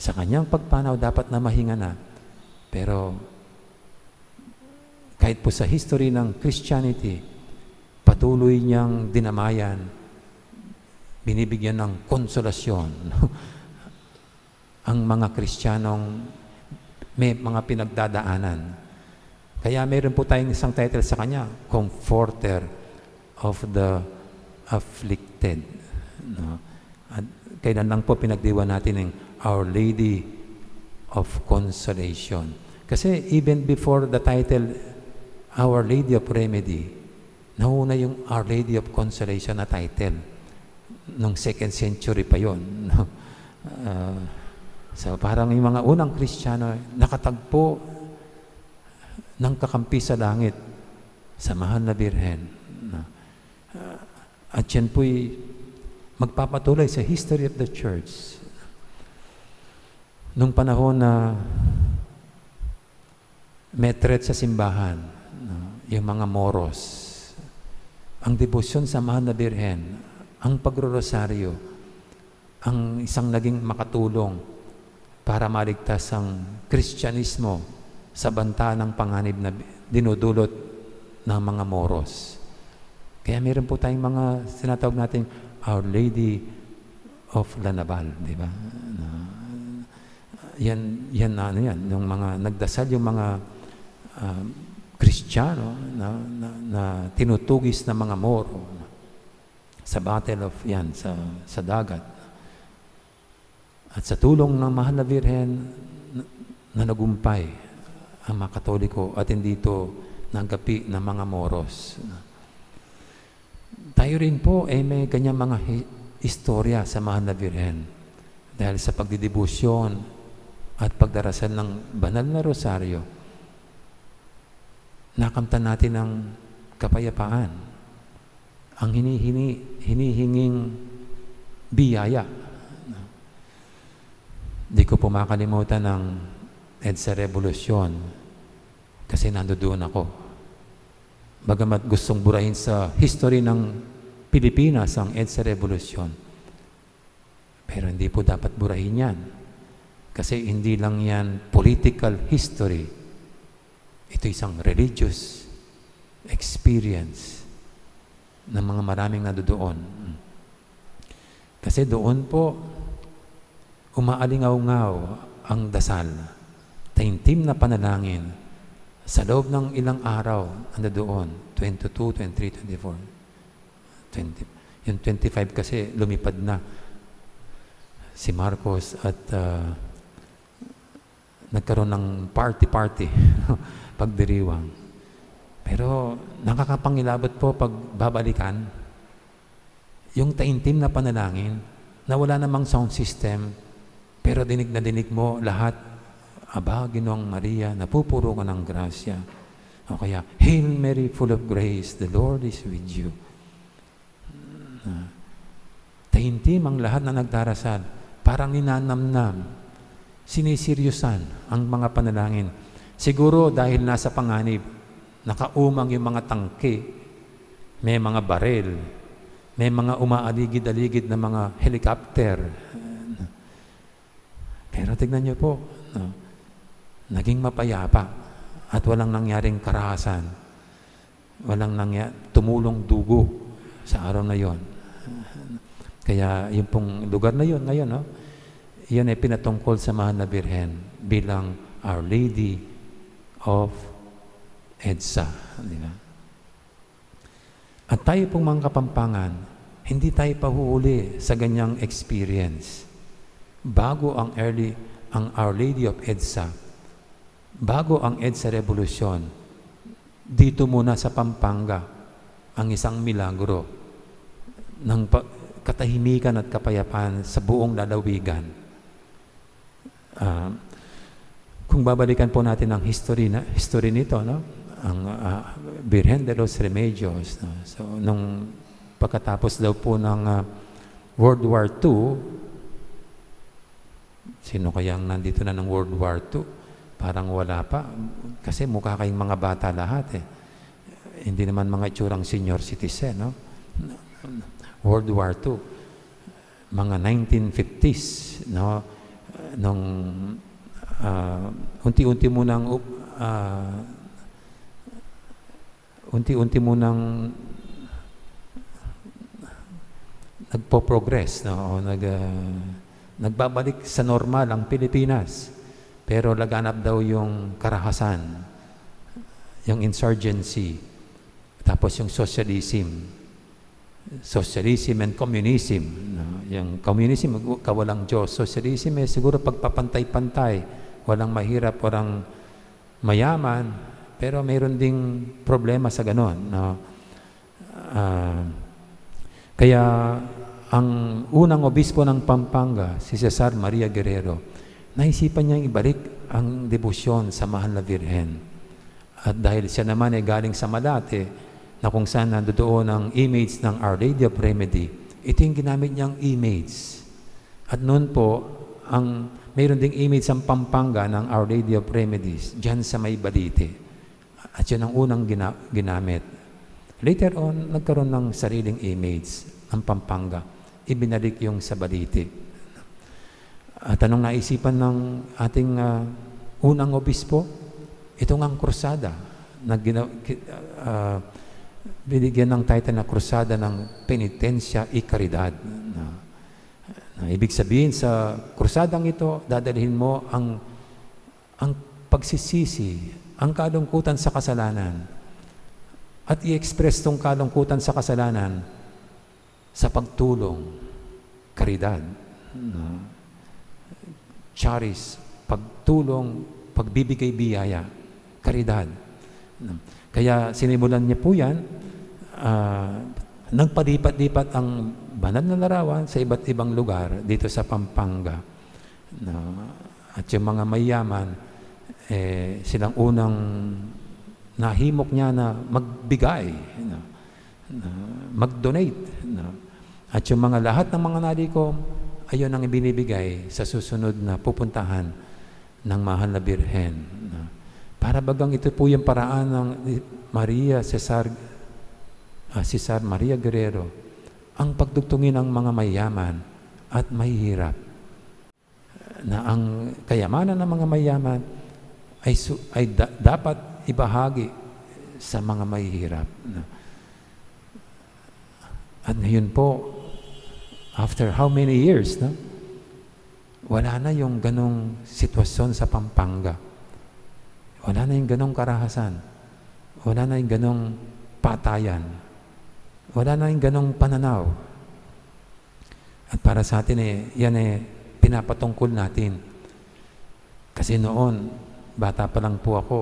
Sa kanyang pagpanaw, dapat na mahinga na. Pero kahit po sa history ng Christianity, patuloy niyang dinamayan, binibigyan ng konsolasyon ang mga Kristiyanong may mga pinagdadaanan. Kaya meron po tayong isang title sa kanya, Comforter of the Afflicted. No? At kailan lang po pinagdiwa natin ang Our Lady of Consolation. Kasi even before the title Our Lady of Remedy, nauna yung Our Lady of Consolation na title. Nung second century pa yon, no? Ah, so, parang yung mga unang Kristiyano, nakatagpo ng kakampi sa langit, sa mahal na Birhen. No? Ah, at yan po'y magpapatuloy sa history of the church. Nung panahon na may threat sa simbahan, no? Yung mga Moros, ang debosyon sa mahal na Birhen, ang pagrorosaryo, ang isang naging makatulong para maligtas ang Kristyanismo sa banta ng panganib na dinudulot ng mga Moros. Kaya meron po tayong mga tinatawag nating Our Lady of La Naval, di ba? Na, yan, yan na ano yan, yung mga nagdasal, yung mga, ah, Kristiyano na, na, na tinutugis ng mga Moro sa battle of, yan, sa, sa dagat. At sa tulong ng mahal na Birhen, na, nanagumpay ang mga Katoliko at hindi ito nagapi ng mga Moros. Tayo rin po, eh, may ganyang mga hi-, istorya sa mahal na Birhen. Dahil sa pagdidibusyon at pagdarasal ng banal na rosaryo, nakamtan natin ang kapayapaan, ang hinihini-, hinihinging biyaya. Di ko po makalimutan ang EDSA Revolusyon kasi nandoon ako. Bagamat gustong burahin sa history ng Pilipinas ang EDSA Revolusyon, pero hindi po dapat burahin yan. Kasi hindi lang yan political history. Ito isang religious experience ng mga maraming nandoon. Kasi doon po, umaalingaw-ngaw ang dasal, taimtim na panalangin sa loob ng ilang araw, nandoon, twenty-two, twenty-three, twenty-four, twenty. Yung twenty-five kasi lumipad na si Marcos at, ah, nagkaroon ng party-party pagdiriwang. Pero nakakapangilabot po pag babalikan yung taimtim na panalangin na wala namang sound system, pero dinig na dinig mo lahat, "Aba, Ginoong Maria, napupuro ka ng grasya." O kaya, "Hail Mary, full of grace, the Lord is with you." Ah, taimtim ang lahat na nagdarasal. Parang ninanamnam, sinisiryusan ang mga panalangin. Siguro dahil nasa panganib, nakaumang yung mga tangke, may mga baril, may mga umaaligid-aligid na mga helicopter. Pero tignan niyo po, no? Naging mapayapa at walang nangyaring karahasan. Walang nangya-, tumulong dugo sa araw na yon. Kaya yung pong lugar na yon ngayon, no? Yan ay pinatungkol sa Mahal na Birhen bilang Our Lady of EDSA. Di ba? At tayo pong mga Kapampangan, hindi tayo pahuhuli sa ganyang experience. Bago ang early, ang Our Lady of EDSA, bago ang EDSA Revolusyon, dito muna sa Pampanga ang isang milagro ng pa-, katahimikan at kapayapaan sa buong lalawigan. Ah, kung babalikan po natin ang history na, history nito, no? Ang, ah, Birhen de los Remedios, no? So, nung pagkatapos daw po ng, ah, World War two, sino kaya ang nandito na ng World War two? Parang wala pa. Kasi mukha kayong mga bata lahat, eh. Hindi naman mga itsurang senior citizen, no? World War two, mga nineteen fifties, no? Nung, ah, unti-unti munang, ah, unti-unti munang nagpo-progress, no? O nag-, ah, nagbabalik sa normal ang Pilipinas. Pero laganap daw yung karahasan, yung insurgency, tapos yung socialism. Socialism and communism, no? Yung communism, kawalang Diyos. Socialism, eh, siguro pagpapantay-pantay. Walang mahirap, walang mayaman, pero mayroon ding problema sa ganon, no? Ah, kaya ang unang obispo ng Pampanga, si Cesar Maria Guerrero, naisipan niyang ibalik ang debosyon sa Mahal na Birhen. At dahil siya naman ay galing sa Malate, na kung saan nandoon ang image ng Our Lady of Remedy, ito yung ginamit niyang image. At noon po, ang mayroon ding image ang Pampanga ng Our Lady of Remedies, dyan sa may Balite. At yun ang unang gina-, ginamit. Later on, nagkaroon ng sariling image ang Pampanga. Ibinalik yung sa Balite. At anong naisipan ng ating, ah, unang obispo? Ito ngang krusada na gina-, ki-, ah, binigyan ng title na Krusada ng Penitensya y Caridad, no? Na ibig sabihin, sa krusadang ito, dadalhin mo ang, ang pagsisisi, ang kalungkutan sa kasalanan, at i-express tong kalungkutan sa kasalanan sa pagtulong, karidad, no? Charis, pagtulong, pagbibigay biyaya, karidad, no? Kaya sinimulan niya po yan, ah, nagpalipat-lipat ang banal na larawan sa iba't ibang lugar dito sa Pampanga, no? At yung mga mayaman, eh, silang unang nahimok niya na magbigay, no? Na mag-donate, no? At yung mga lahat ng mga nalikom, ayun ang ibinibigay sa susunod na pupuntahan ng Mahal na Birhen, no? Para bagang ito po yung paraan ng Maria Cesar, ah, Cesar Maria Guerrero, ang pagdugtungin ng mga mayaman at mahihirap. Na ang kayamanan ng mga mayaman ay su-, ay da-, dapat ibahagi sa mga mahihirap, no? At ngayon po, after how many years, no? Wala na yung ganong sitwasyon sa Pampanga. Wala na yung ganong karahasan. Wala na yung ganong patayan. Wala na yung ganong pananaw. At para sa atin, eh, yan, eh, pinapatungkol natin. Kasi noon, bata pa lang po ako,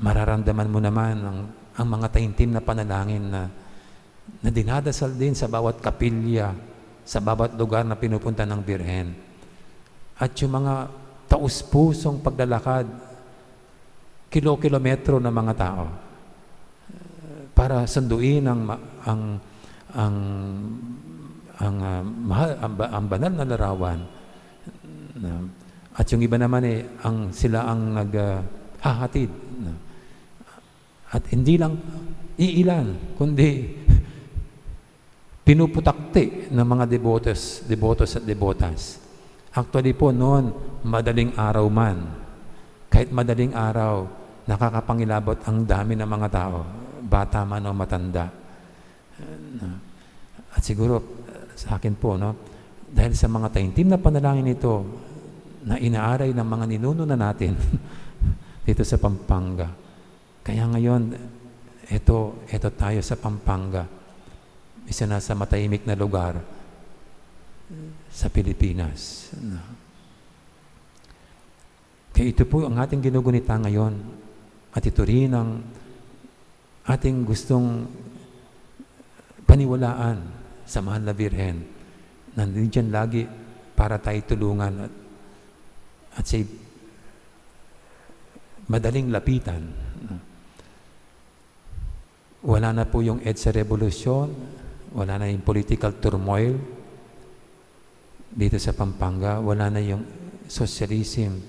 mararamdaman mo naman ang, ang mga taimtim na panalangin na, na dinadasal din sa bawat kapilya, sa bawat lugar na pinupunta ng Birhen. At yung mga taus-pusong paglalakad, kilo-kilometro ng mga tao para sunduin ang ma-, ang, ang, ang, ah, mahal, ang ba-, ang banal na larawan. Na, at yung iba naman, eh, ang, sila ang nag, ah, hahatid, no? At hindi lang iilan, kundi pinuputakti ng mga debotos, debotos at debotas Actually po noon, madaling araw man, kahit madaling araw, nakakapangilabot ang dami ng mga tao, bata man o matanda. At siguro, sa akin po, no, dahil sa mga taimtim na panalangin ito na inaaral ng mga ninuno na natin dito sa Pampanga. Kaya ngayon, eto, eto tayo sa Pampanga, isa na sa matahimik na lugar sa Pilipinas. Kaya ito po ang ating ginugunita ngayon. At ito rin ang ating gustong paniwalaan sa Mahal na Birhen. Nandiyan lagi para tayo tulungan at, at siya madaling lapitan. Wala na po yung EDSA revolusyon, wala na yung political turmoil dito sa Pampanga, wala na yung socialism.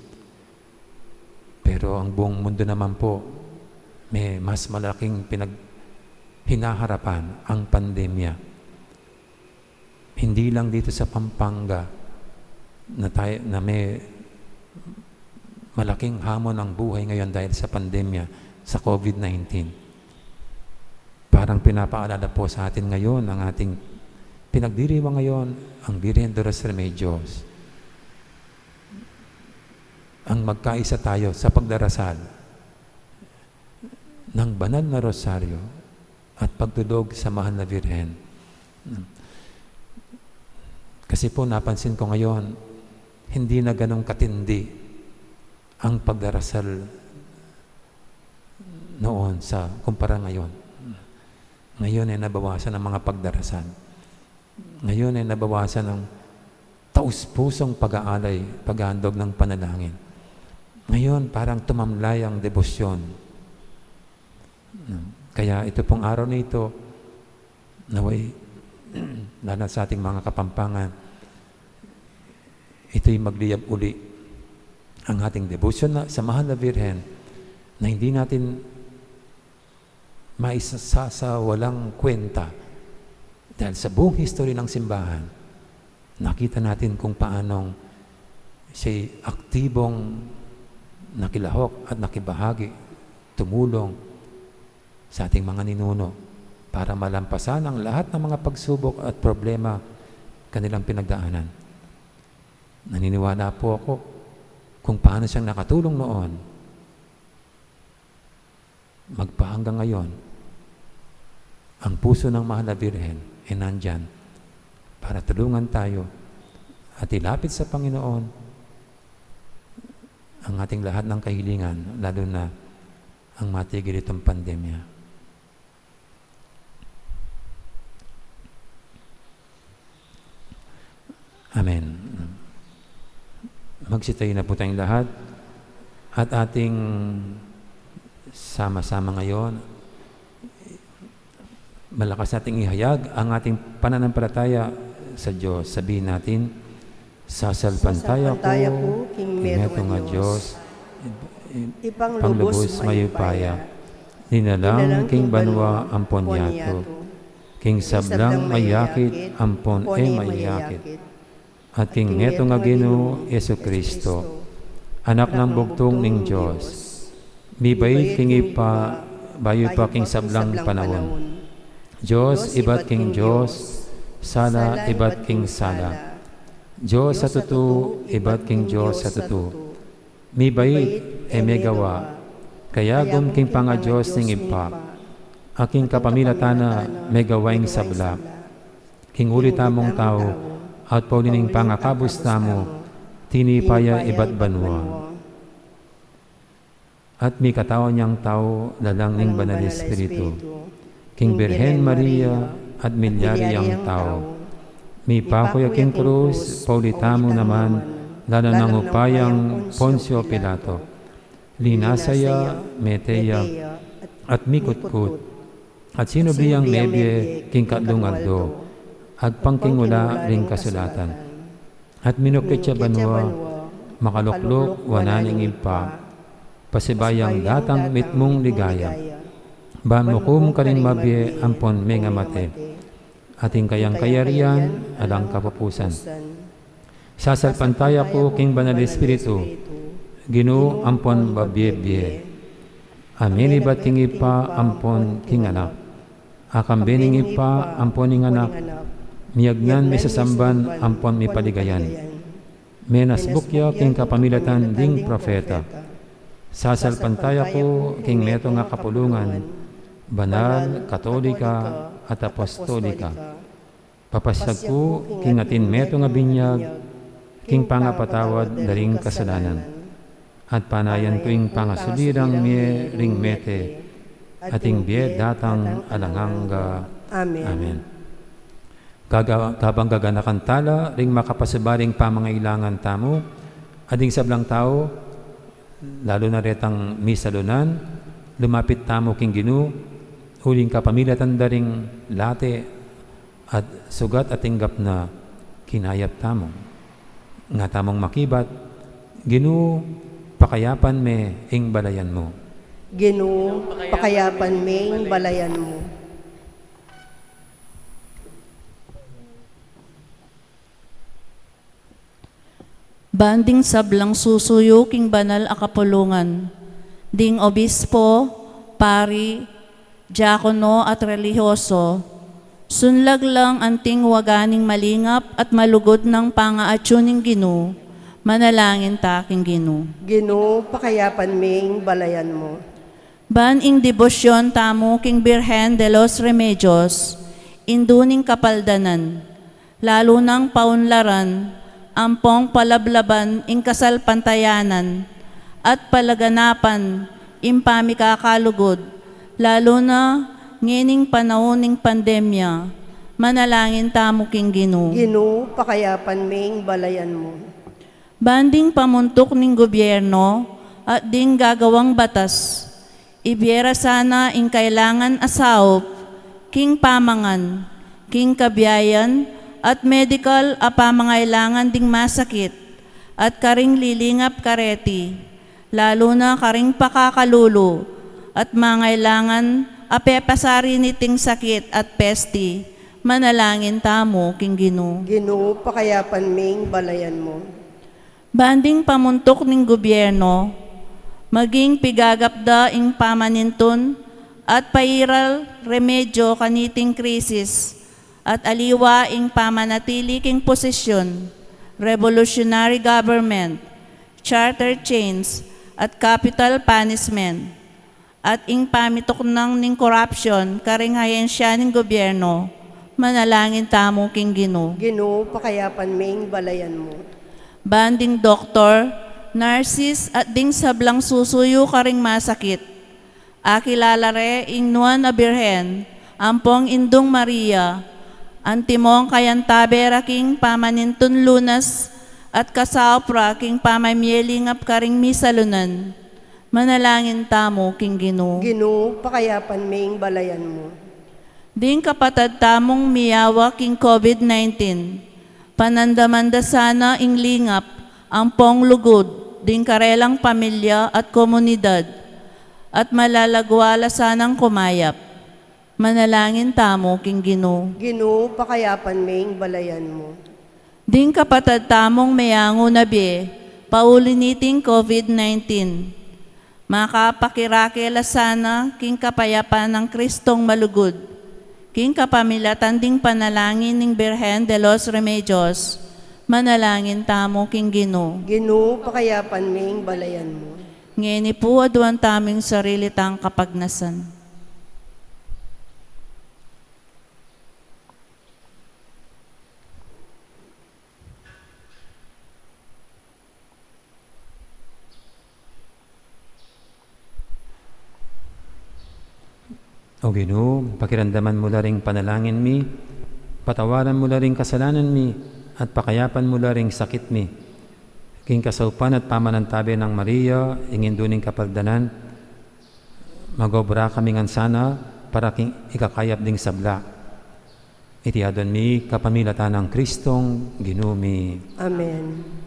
Pero ang buong mundo naman po, may mas malaking pinag-, hinaharapan, ang pandemya. Hindi lang dito sa Pampanga na tayo, na may malaking hamon ang buhay ngayon dahil sa pandemya sa COVID nineteen. Parang pinapaalala po sa atin ngayon ang ating pinagdiriwang ngayon, ang Birhen de los Remedios. Ang magkaisa tayo sa pagdarasal ng banal na rosaryo at pagtulog sa Mahal na Birhen. Kasi po, napansin ko ngayon, hindi na ganong katindi ang pagdarasal noon sa kumpara ngayon. Ngayon ay nabawasan ang mga pagdarasal. Ngayon ay nabawasan ang taus-pusong pag-aalay, pag-aandog ng panalangin. Ngayon, parang tumamlay ang debosyon. Kaya ito pong araw na ito, naway, lalo sa ating mga Kapampangan, ito'y magliyab uli ang ating debosyon na, sa Mahal na Birhen, na hindi natin maisasawalang kwenta. Dahil sa buong history ng simbahan, nakita natin kung paanong siya'y aktibong nakilahok at nakibahagi, tumulong sa ating mga ninuno para malampasan ang lahat ng mga pagsubok at problema kanilang pinagdaanan. Naniniwala po ako kung paano siyang nakatulong noon, magpahanggang ngayon, ang puso ng Mahal na Birhen ay nandyan para tulungan tayo at ilapit sa Panginoon ang ating lahat ng kahilingan, lalo na ang matigil itong pandemya. Amen. Magsitayo na po tayong lahat at ating sama-sama ngayon, malakas nating ihayag ang ating pananampalataya sa Diyos. Sabihin natin, "Sasalpantaya ku king metung a Dios, Ibpang lubus mayupaya, linalang king banua ampon yatu, king sablang mayakit ampon e mayakit, at king metung a Ginu Jesucristo, Anak nang bugtung ning Dios, mibait king Ibpa bayu pa king sablang panaun. Dios ibat king Dios, sala ibat king sala. Dios a tutu ibat king Dios a tutu. Mibait e megawa, kayagum king pangaDios ning Ibpa, a king kapamilatan na megawa ing sabla. King uli tamung tau, at pauli ning pangakabus tamu, tinipa ya ibat banua. At mikatawan yang tau lalang ning Banal Espiritu, king Birhen Maria at milyari yang tau. Mipaku ya king krus, pauli tamu naman, lalang nang upayang Poncio Pilato. Linasa ya, mete ya, at mikutkut. At sinubli yang mebie king katlung aldo, agpang king ula ring kasulatan. At minukit ya banua, makalukluk wanan ning Ibpa, pasibayu yang datang mitmung ligaya. Ban mukum karing mabie ampon mengamate. At ing kayang kayarian alang kapupusan. Sasalpantaya ku king Banal Espiritu, Ginu ampon babie-bie. Aminibat king Ibpa ampon king Anak. Akambe ning Ibpa ampon ning Anak, miyagnan, misasamban ampon mipaligayan. Menasbuk ya king kapamilatan ding propeta. Sasalpantaya ku king metung a kapulungan, banal, katolika, at apostolika. Papasiag ku king atin metung a binyag king pangapatawad da ring kasalanan. At panayan ku ing pangasubli rang mie ring mete, at ing bie datang alang angga. Amen. Amen. Gaga-, kabang gaganakan tala ring makapasubaling pamangailangan tamu, at ding sablang tau, lalu na retang misalunan, lumapit tamu king Ginu, uling kapamilatan da ring late at sugat a tinggap na, kinayap tamu. Nga tamung makibat, Ginu, pakayapan me ing balayan mu. Ginu, pakayapan me ing balayan mu. Ban ding sablang susuyu king banal a kapulungan, ding obispo, pari, diakono at relihiyoso, sunlag lang anting waga ning malingap at malugud nang pangaatyu ning Ginu, manalangin ta king Ginu. Ginu, pakayapan me ing balayan mu. Ban ing debosyon tamu king Birhen de los Remedios, Indu ning Kapaldanan, lalu nang paunlaran ampong palablaban ing kasalpantayanan at palaganapan ing pamikakalugud, lalu na ngening panaun ning pandemya, manalangin tamu king Ginu. Ginu, pakayapan me ing balayan mu. Ban ding pamuntuk ning gobyerno at ding gagawang batas, ibie ra sana ing kailangan a saup king pamangan, king kabiayan at medikal a pamangailangan ding masakit at karing lilingap kareti, lalu na karing pakakalulu at mangailangan a pepasari niting sakit at pesti, manalangin tamu king Ginu. Ginu, pakayapan me ing balayan mu. Ban ding pamuntuk ning gobyerno, maging pigagap da ing pamanintun at pairal remedyo kaniting krisis, at aliwa ing pamanatili king posisyon, revolutionary government, charter change, at capital punishment, at ing pamituknang ning korapsyon karing ahensya ning gobyerno, manalangin tamu king Ginu. Ginu, pakayapan me ing balayan mu. Ban ding doktor, narsis, at ding sablang susuyu karing masakit, akilala re ing nuan a Birhen ampong Indung Maria, antimong kayantabe ra king pamanintun lunas at kasaup ra king pamamie lingap karing misalunan, manalangin tamu king Ginu. Ginu, pakayapan me ing balayan mu. Ding kapatad tamung miyawa king COVID nineteen, panandaman da sana ing lingap ampong lugud ding karelang pamilya at komunidad, at malalagwa la sanang kumayap, manalangin tamu king Ginu. Ginu, pakayapan me ing balayan mu. Ding kapatad tamung meyangu na bie pauli niting COVID nineteen, makapakirake la sana king kapayapan nang Kristong malugud, king kapamilatan ding panalangin ning Birhen de los Remedios, manalangin tamu king Ginu. Ginu, pakayapan me ing balayan mu. Ngeni pu, aduan tamu ing sarili tang kapagnasan. O Ginu, pakiramdaman mu la ring panalangin mi, patawaran mu la ring kasalanan mi, at pakayapan mu la ring sakit mi. King kasaupan at pamanantabe nang Maria, ing Indu ning Kapagdanan, magobra kami ngan sana para king ikakayap ding sabla. Iti aduan mi kapamilatan nang Kristong Ginu mi. Amen.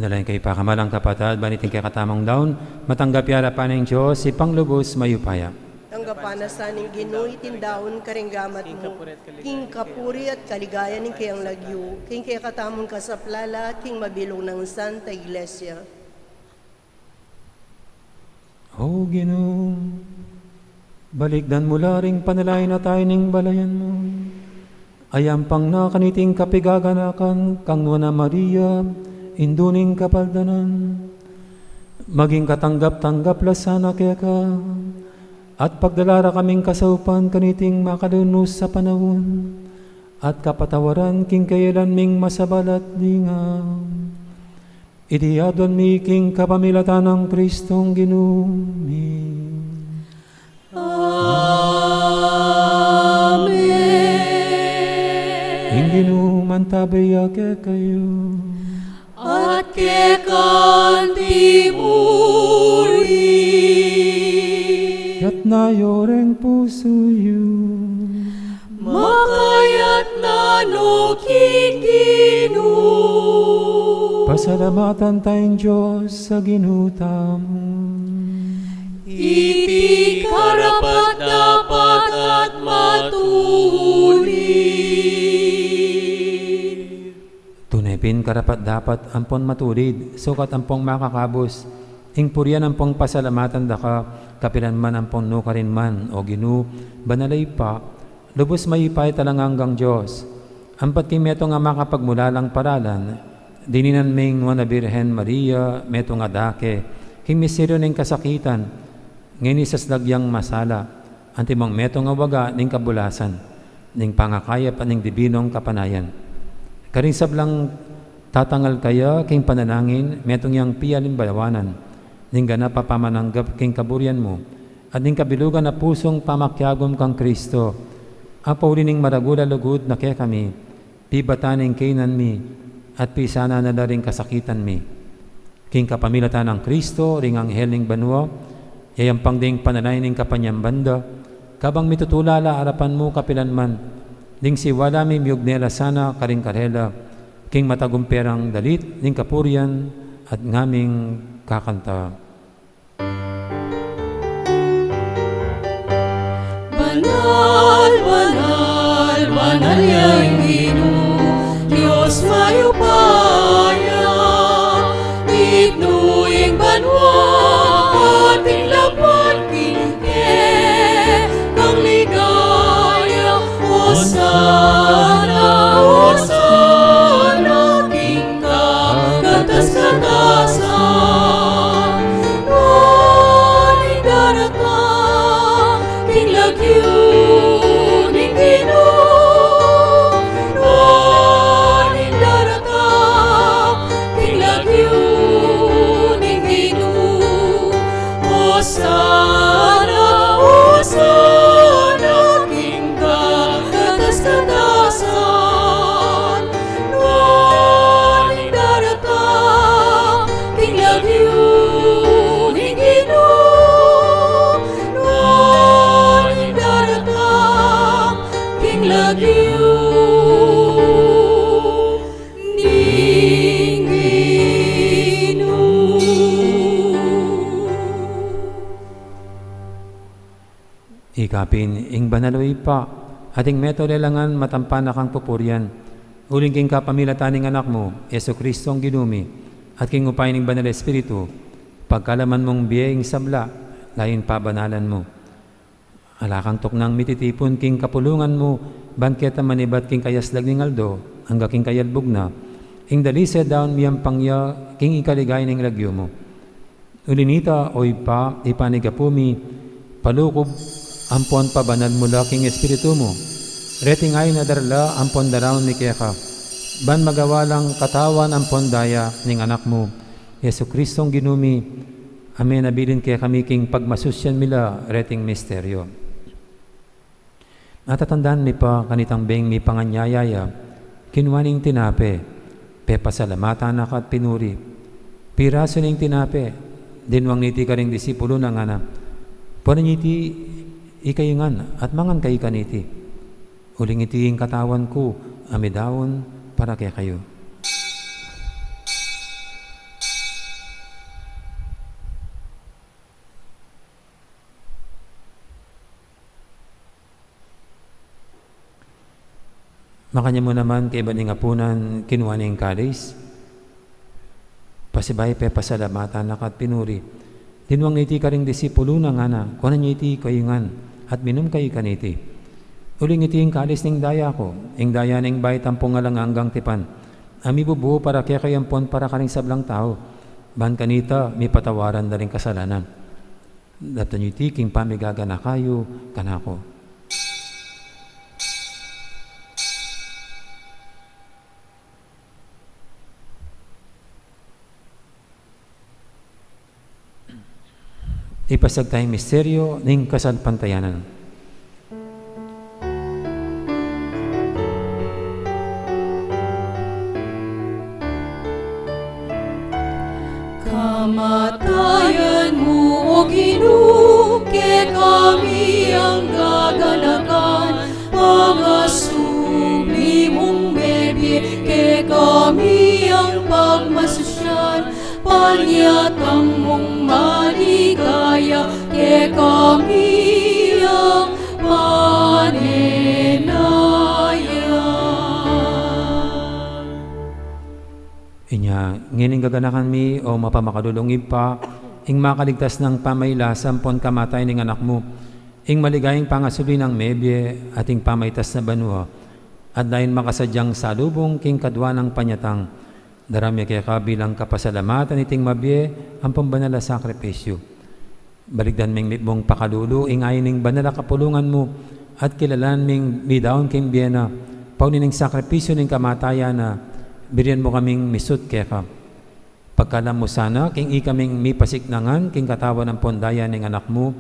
Dalayan kayu pa, kamalan kung kapatad, ban iting kekatamung daun, matanggap ya arapan ning Dios, Ibpang lubus mayupaya. Tanggapan na sa ning Ginu iting daun karing gamat mu, king kapurian at kaligayan ning kayang lagyu, king kekatamung kasaplalan, king mabilug nang Santa Iglesia. O Ginu, balikdan mu la ring panalangin at ain ning balayan mu. Ayampang na kaniting kapigaganakan kang Nuan a Maria, Indu ning Kapaldanan. Maging katanggap-tanggap la sana keka, at pagdala ra kaming kasaupan kaniting makalunus a panaun, at kapatawaran king kayalan ming masabal at lingaw. Iti aduan mi king kapamilatan nang Kristong Ginu mi. Amen. Ing Ginu mantabe ya kekayu. At keka antimurin. Itas yu reng pusu yu. Makaitas na no king Ginu. Pasalamatan taya ing Dios a Ginu tamu. Iti karapat-dapat at matulid. Tune pin karapat-dapat ampon matulid, sukat ampong makakabus ing purian ampong pasalamatan da ka, kapilan man ampong nukarin man, O Ginu, banal a Ibpa, lubus mayupaya at alang anggang Dios. Ampat king metung a makapagmulalang paralan, dininan ming Nuan a Birhen Maria, metung a dake, king misteryu ning kasakitan, ngeni saslag yang masala, antimong metung a waga ning kabulasan, ning pangakayap at ning dibinong kapanayan. Karing sablang tatangal kaya king panalangin, metung yang pialimbawanan ning ganap a pamananggap king kaburian mu, at ning kabilugan a pusung pamakiagum kang Kristo, a pauli ning maragul a lugud na kekami, pibatan ing kainan mi, at pisanan na la ring kasakitan mi. King kapamilatan nang Kristo, ring anghel ning banua, yayampang ding panalangin ning kapanyamban da, kabang mitutula la arapan mu kapilan man, ding siwala mi miugne la sana karing karela, king matagumpe rang dalit ning kapurian at ngaming kakanta. Banal, banal, banal ya ing Ginu, Dios mayupaya. Ibnu ing banua at ing labuad king kekang ligaya. Osana, osana king kakatas-katasan. Nuan ing daratang king lagyu ning Ginu. Nuan ing daratang king lagyu ning Ginu. Osana, osana king kakatas-katasan. Nuan ing daratang king lagyu ning Ginu. Nuan ing daratang king lagyu ning Ginu. Ika pin, ing banal a Ibpa, at ing metung a lelangan, matampan na kang pupurian, uling king kapamilatan ning Anak mu, Jesucristong Ginu mi, at king upaya ning Banal a Espiritu, pagkalaman mung bie ing sabla, layun pabanalan mu. Ala kang tuknang mititipun king kapulungan mu, ban keta manibat king kayaslag ning aldo, angga king kayalbug na, ing dalise daun miyampang ya king ikaligaya ning lagyu mu. Uli nita, o Ibpa, ipanigapu mi, palukub, ampon pabanal mu la king Espiritu mu. Reting ain a darala ampon daraun mi keka, ban magawa lang katawan ampon daya ning Anak mu, Jesucristong Ginu mi, a menabilin kekami king pagmasusyan mi la reting misteryo. Natatandan mi pa kanitang beng mipanganyaya ya, kinua ne ing tinape, pepasalamatan na ka at pinuri. Pirasu ne ing tinape, dinwang niti karing disipulu na, ngana, puanan ye iti ikayu ngan at mangan kayu kaniti. Uling iti ing katawan ku a midaun para kekayu. Makanyan mu naman kaibat ning apunan, kinua ne ing kalis, pasibayu pepasalamatan na ka at pinuri. Dinuang ne iti karing disipulu na, ngana, kuanan ye iti kayu ngan, at minum kayu kaniti. Uling iti ing kalis ning daya ku, ing daya ning bayu ampong alang anggang tipan, a mibubu para kekayu ampon para karing sablang tau, ban kanita mipatawaran da ring kasalanan. Daptan yu iti king pamigaganaka yu kanaku. Ipasiag taya ing misteryu ning kasalpantayanan. Kamatayan mu, O Ginu, kekami yang gaganakan, pangasubli mung mebie, kekami yang pagmasusyan, panyatang mung maligaya, kekami yang panenaya. Inya, ngening gaganakan mi, O mapamakalulung Ibpa, ing makaligtas nang pamailasa ampon kamatayan ning Anak mu, ing maligayang pangasubli nang mebie at ing pamaitas na banua, at lain makasadyang salubung king kadua nang panyatang, daram ya keka bilang kapasalamatan iting mabie ampon banal a sakripisyu. Balikdan ming mitmung pakalulu ing ain ning banal a kapulungan mu, at kilalan ming midaun king bie na, pauli ning sakripisyu ning kamatayan na, birian mu kaming misut keka. Pagkalam mu sana, king ikaming mipasiknangan king katawan ampon daya ning Anak mu,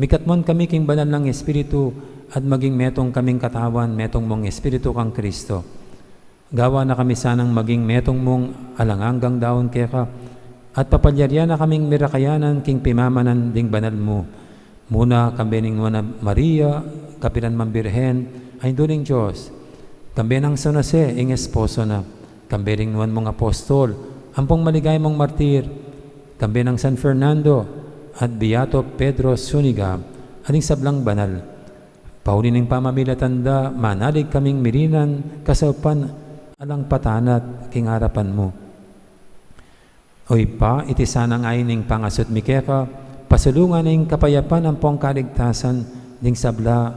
mikatmon kami king banal nang Espiritu, at maging metung kaming katawan, metung mung Espiritu kang Kristo. Gawan na kami sanang maging metung mung alang anggang daun keka, at papalyarian na kaming mirakayanan king pimamanan ding banal mu. Muna, kambe ning Nuan a Maria, kapilan mang Birhen, a Indu ning Dios, kambe nang San Jose, ing esposo na, kambe ring nuan mung apostol, ampong maligaya mung martir, kambe nang San Fernando, at Beato Pedro Zuniga, at ding sablang banal. Pauli ning pamamilatan da, manalig kaming mirinan, kasaupan, alang patanat, king arapan mu. O Ibpa, iti sanang ain ning pangasut mi keka, pasulungan ing kapayapan ampong kaligtasan ding sabla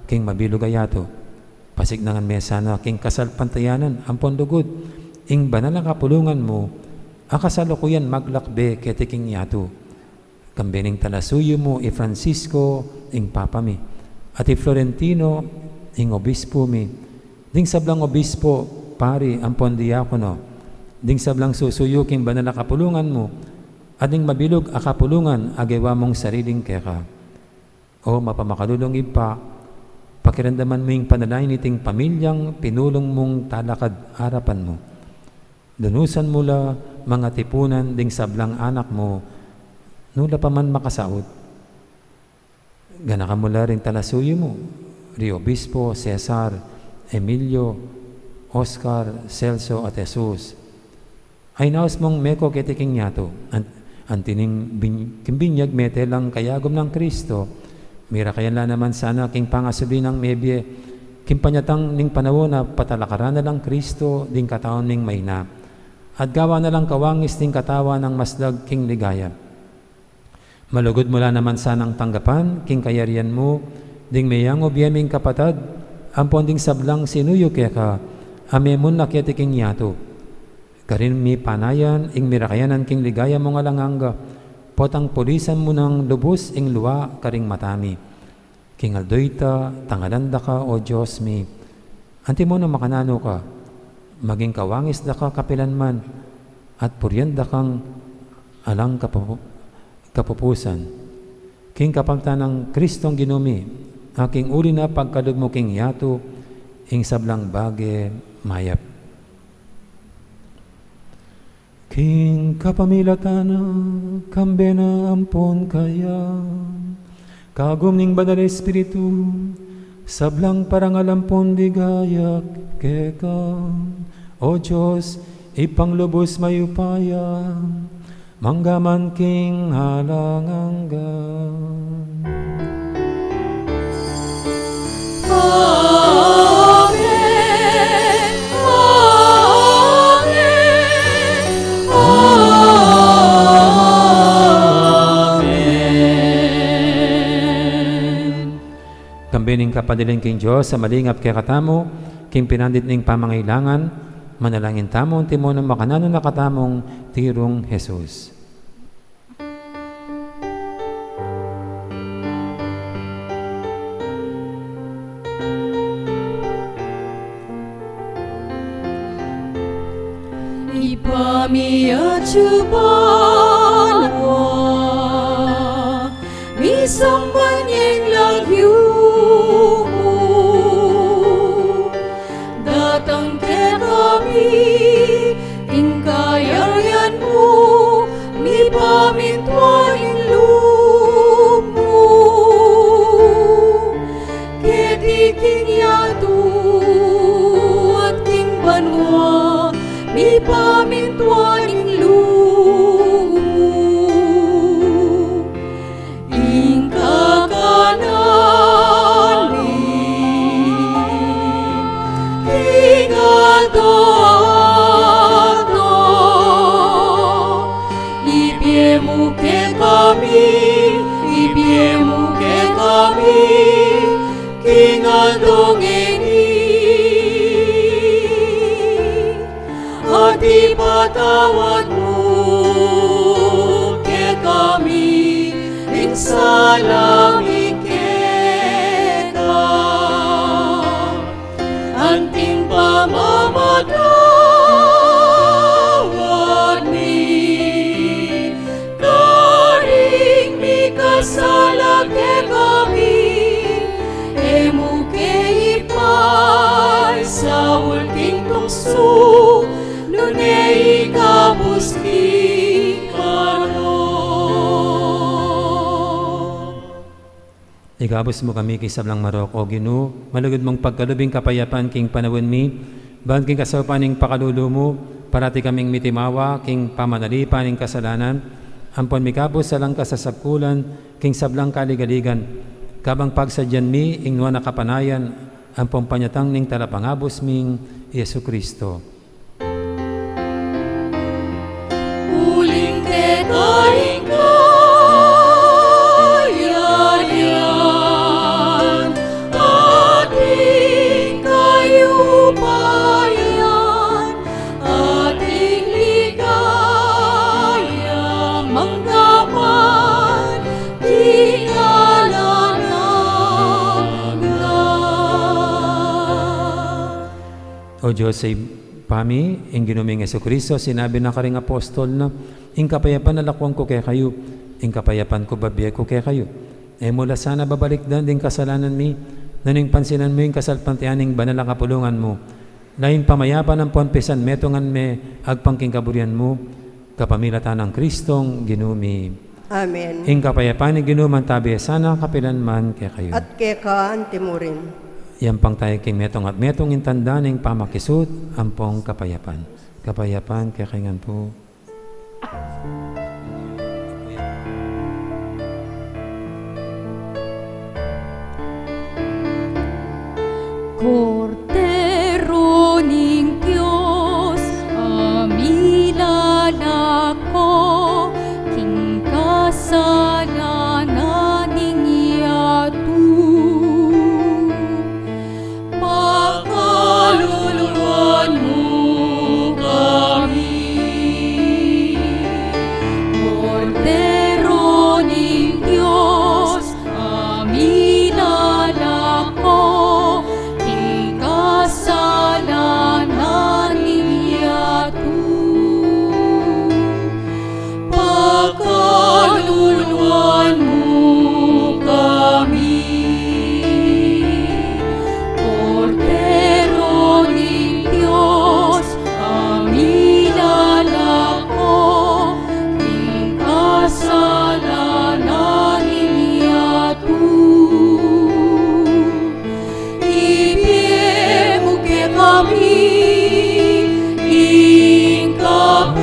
king mabilug a yatu. Pasiknangan me sana king kasalpantayanan ampon lugud ing banal a kapulungan mu, a kasalukuyan maglakbe keti king yatu. Kambe ning talasuyu mu i Francisco, ing Papa mi, at i Florentino, ing Obispo mi, ding sablang obispo, pari, ampon diakono, ding sablang susuyu king banal a kapulungan mu, at ding mabilug a kapulungan a gewa mung sariling keka. O mapamakalulung Ibpa, pakiramdaman mu ing panalangin iting pamilyang pinulung mung talakad arapan mu. Lunusan mu la, mangatipunan ding sablang anak mu, nu la pa man makasaut. Ganakan mu la ring talasuyu mu, ri Obispo Cesar, Emilio, Oscar, Celso, at Jesus. Ay naus mung meko keti king yatu, an-, anti ning bin-, king binyag mete lang kayagum nang Kristo, mirakayan la naman sana king pangasubli nang mebie, king panyatang ning panaun a patalakaran na lang Kristo, ding katawan ming maina. At gawan na lang kawangis ding katawan nang maslag king ligaya. Malugud mu la naman sanang tanggapan, king kayarian mu, ding meyang o bie ming kapatad, ampon ding sablang sinuyu keka, a memun na keti king yatu. Karin mi panayan, ing mirakayanan king ligaya mung alang angga, potang pulisan mu nang lubus ing lua karing mata mi. King aldo ita, tangalan da ka, O Dios mi. Antimo nang makananu ka, maging kawangis da ka kapilan man, at purian da kang alang kapu-, kapupusan. King kapamilatan nang Kristong Ginu mi, a king uli na pagkalub mu king yatu, ing sablang bage mayap. King kapamilatan na, kambe na ampon kaya, kagum ning Banal a Espiritu, sablang parangal ampon ligaya keka, O Dios, Ibpang lubus mayupaya, mangga man king alang angga. Amen. Bining kapadiling king Dios a malingap kekatamu, king pinandit ning pamangailangan, manalangin tamu, antimo nung makananu na katamung tirung Jesus. Ibpa mi atsu ka banua, misamban ya ing lagyu mu, datang kekami ing kayarian mu, mipamintuan ing lub mu keti king yatu at king banua, mipamintuan ing lub mu. Ing kakanan mi king aldo-aldo, ibie mu kekami, ibie mu kekami king aldo ngeni. At ipatawad mu kekami ing sala mi keka, anting pamamatawad mi karing mikasala kekami, e mu ke ipaisaul king tuksu, nune ikabus ke kami. Ikabus mu kami king sablang marok, O Ginu, malugud mung pagkalub ing kapayapan king panaun mi, ban king kasaupan ning pakalulu mu, parati kaming mitimawa king pamanalipan ning kasalanan, ampon mikabus alang kasasagkulan king sablang kaligaligan, kabang pagsadyan mi ing nuan a kapanayan ampon panyatang ning Talapangabus ming Jesucristo. Uling keka ing kayarian, at ing kayupayan, at ing ligaya mangga man king alang angga. O Dios, Ibpa mi, ing Ginu ming Jesucristo, sinabi na karing apostol na, "Ing kapayapan lakuan ku kekayu, ing kapayapan ku babie ku kekayu." E mu la sana babalikdan ding kasalanan mi, nune pansinan mu ing kasalpantayanan ning banal a kapulungan mu. Layun pamayapan ampon pisanmetungan me agpang king kaburian mu, kapamilatan nang Kristong Ginu mi. Amen. Ing kapayapan ning Ginu mantabi sana kapilan man kekayu. At keka anti mu rin. Yampang tayu king metung at metung ing tanda ning pamakisut ampong kapayapan. Kapayapan kekayu ngan pu. Kordero ning Dios, a milalako king kasalanan ning yatu, pakaluluan mu kami. Kordero ning Dios, a milalako king kasalanan ning yatu, pakaluluan mu kami. Kordero ning Dios, a milalako king kasalanan ning yatu, ibie mu kekami ing kapayapan.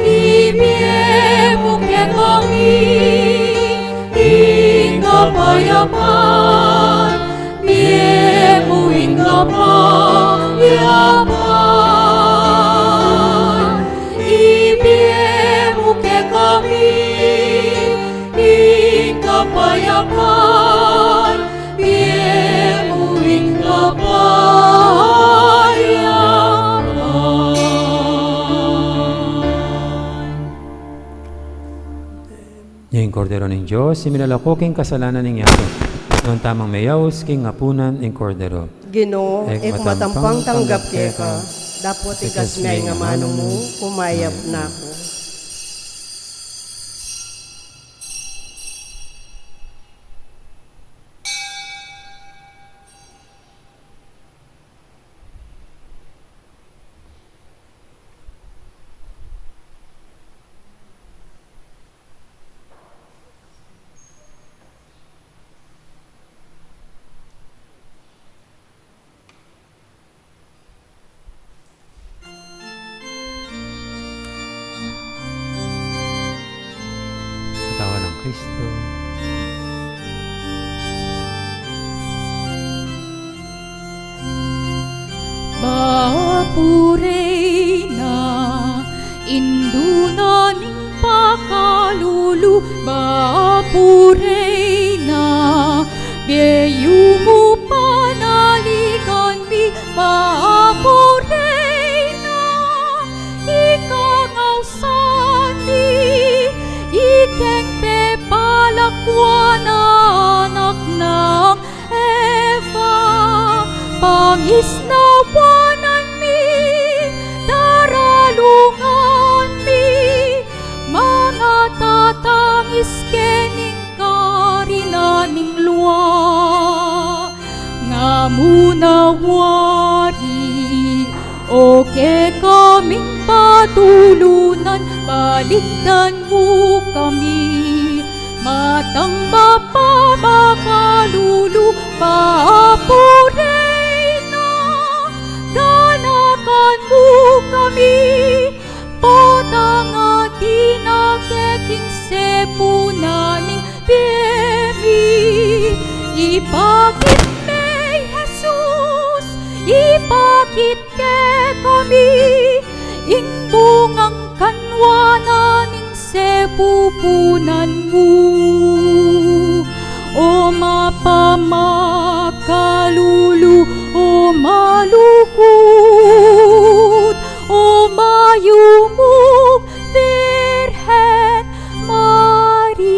Ibie mu kekami ing kapayapan. Ibie mu ing kapayapan. Ibie mu kekami Kapayapan, bie mu ing kapayapan. Ing Kordero ning Dios, a milalako king kasalanan ning yatu. Nuan tamung meyaus king apunan ning Kordero. Ginu, e ku matampang tanggap keka, dapot ikasme ing amanu mu, kumayap na ku. Katawan nang Kristo. Bapu Reyna, Indu na ning pakalulu, Bapu Reyna, bie mu panaligan mi, Bapu Reyna, ikang ausan mi, ikeng pepalakwan a anak nang Eva, pangisnawanan mi, daralungan mi, mangatatangis kening karinan ning lua. Nga mu na wari, o kekaming patulunan, balikdan mu kami. Matang mapamakalulu, Bapu Reyna, ganakan mu kami, potang atin a keking sepunan ning bie mi. Ipakit me i Jesus, ipakit kekami ing bungang kanwanan ning sepupunan mu. O mapamakalulu, o malugud, o mayumung Birhen Maria.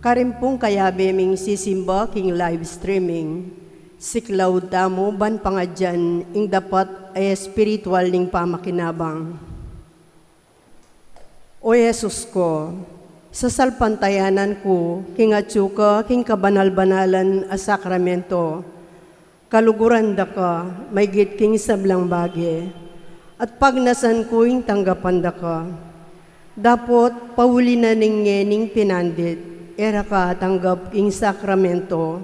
Karin pung kayabe ming sisimba king live streaming, siklaud tamu ban pangadyan ing dapat a espiritual ning pamakinabang. O Jesus ko, sasalpantayanan ku king atyu ka king kabanal-banalan a sakramento, kaluguran da ka maigit king sablang bage, at pagnasan ku ing tanggapan da ka. Dapot pauli na ning ngening pinandit, e ra ka atanggap king sakramento,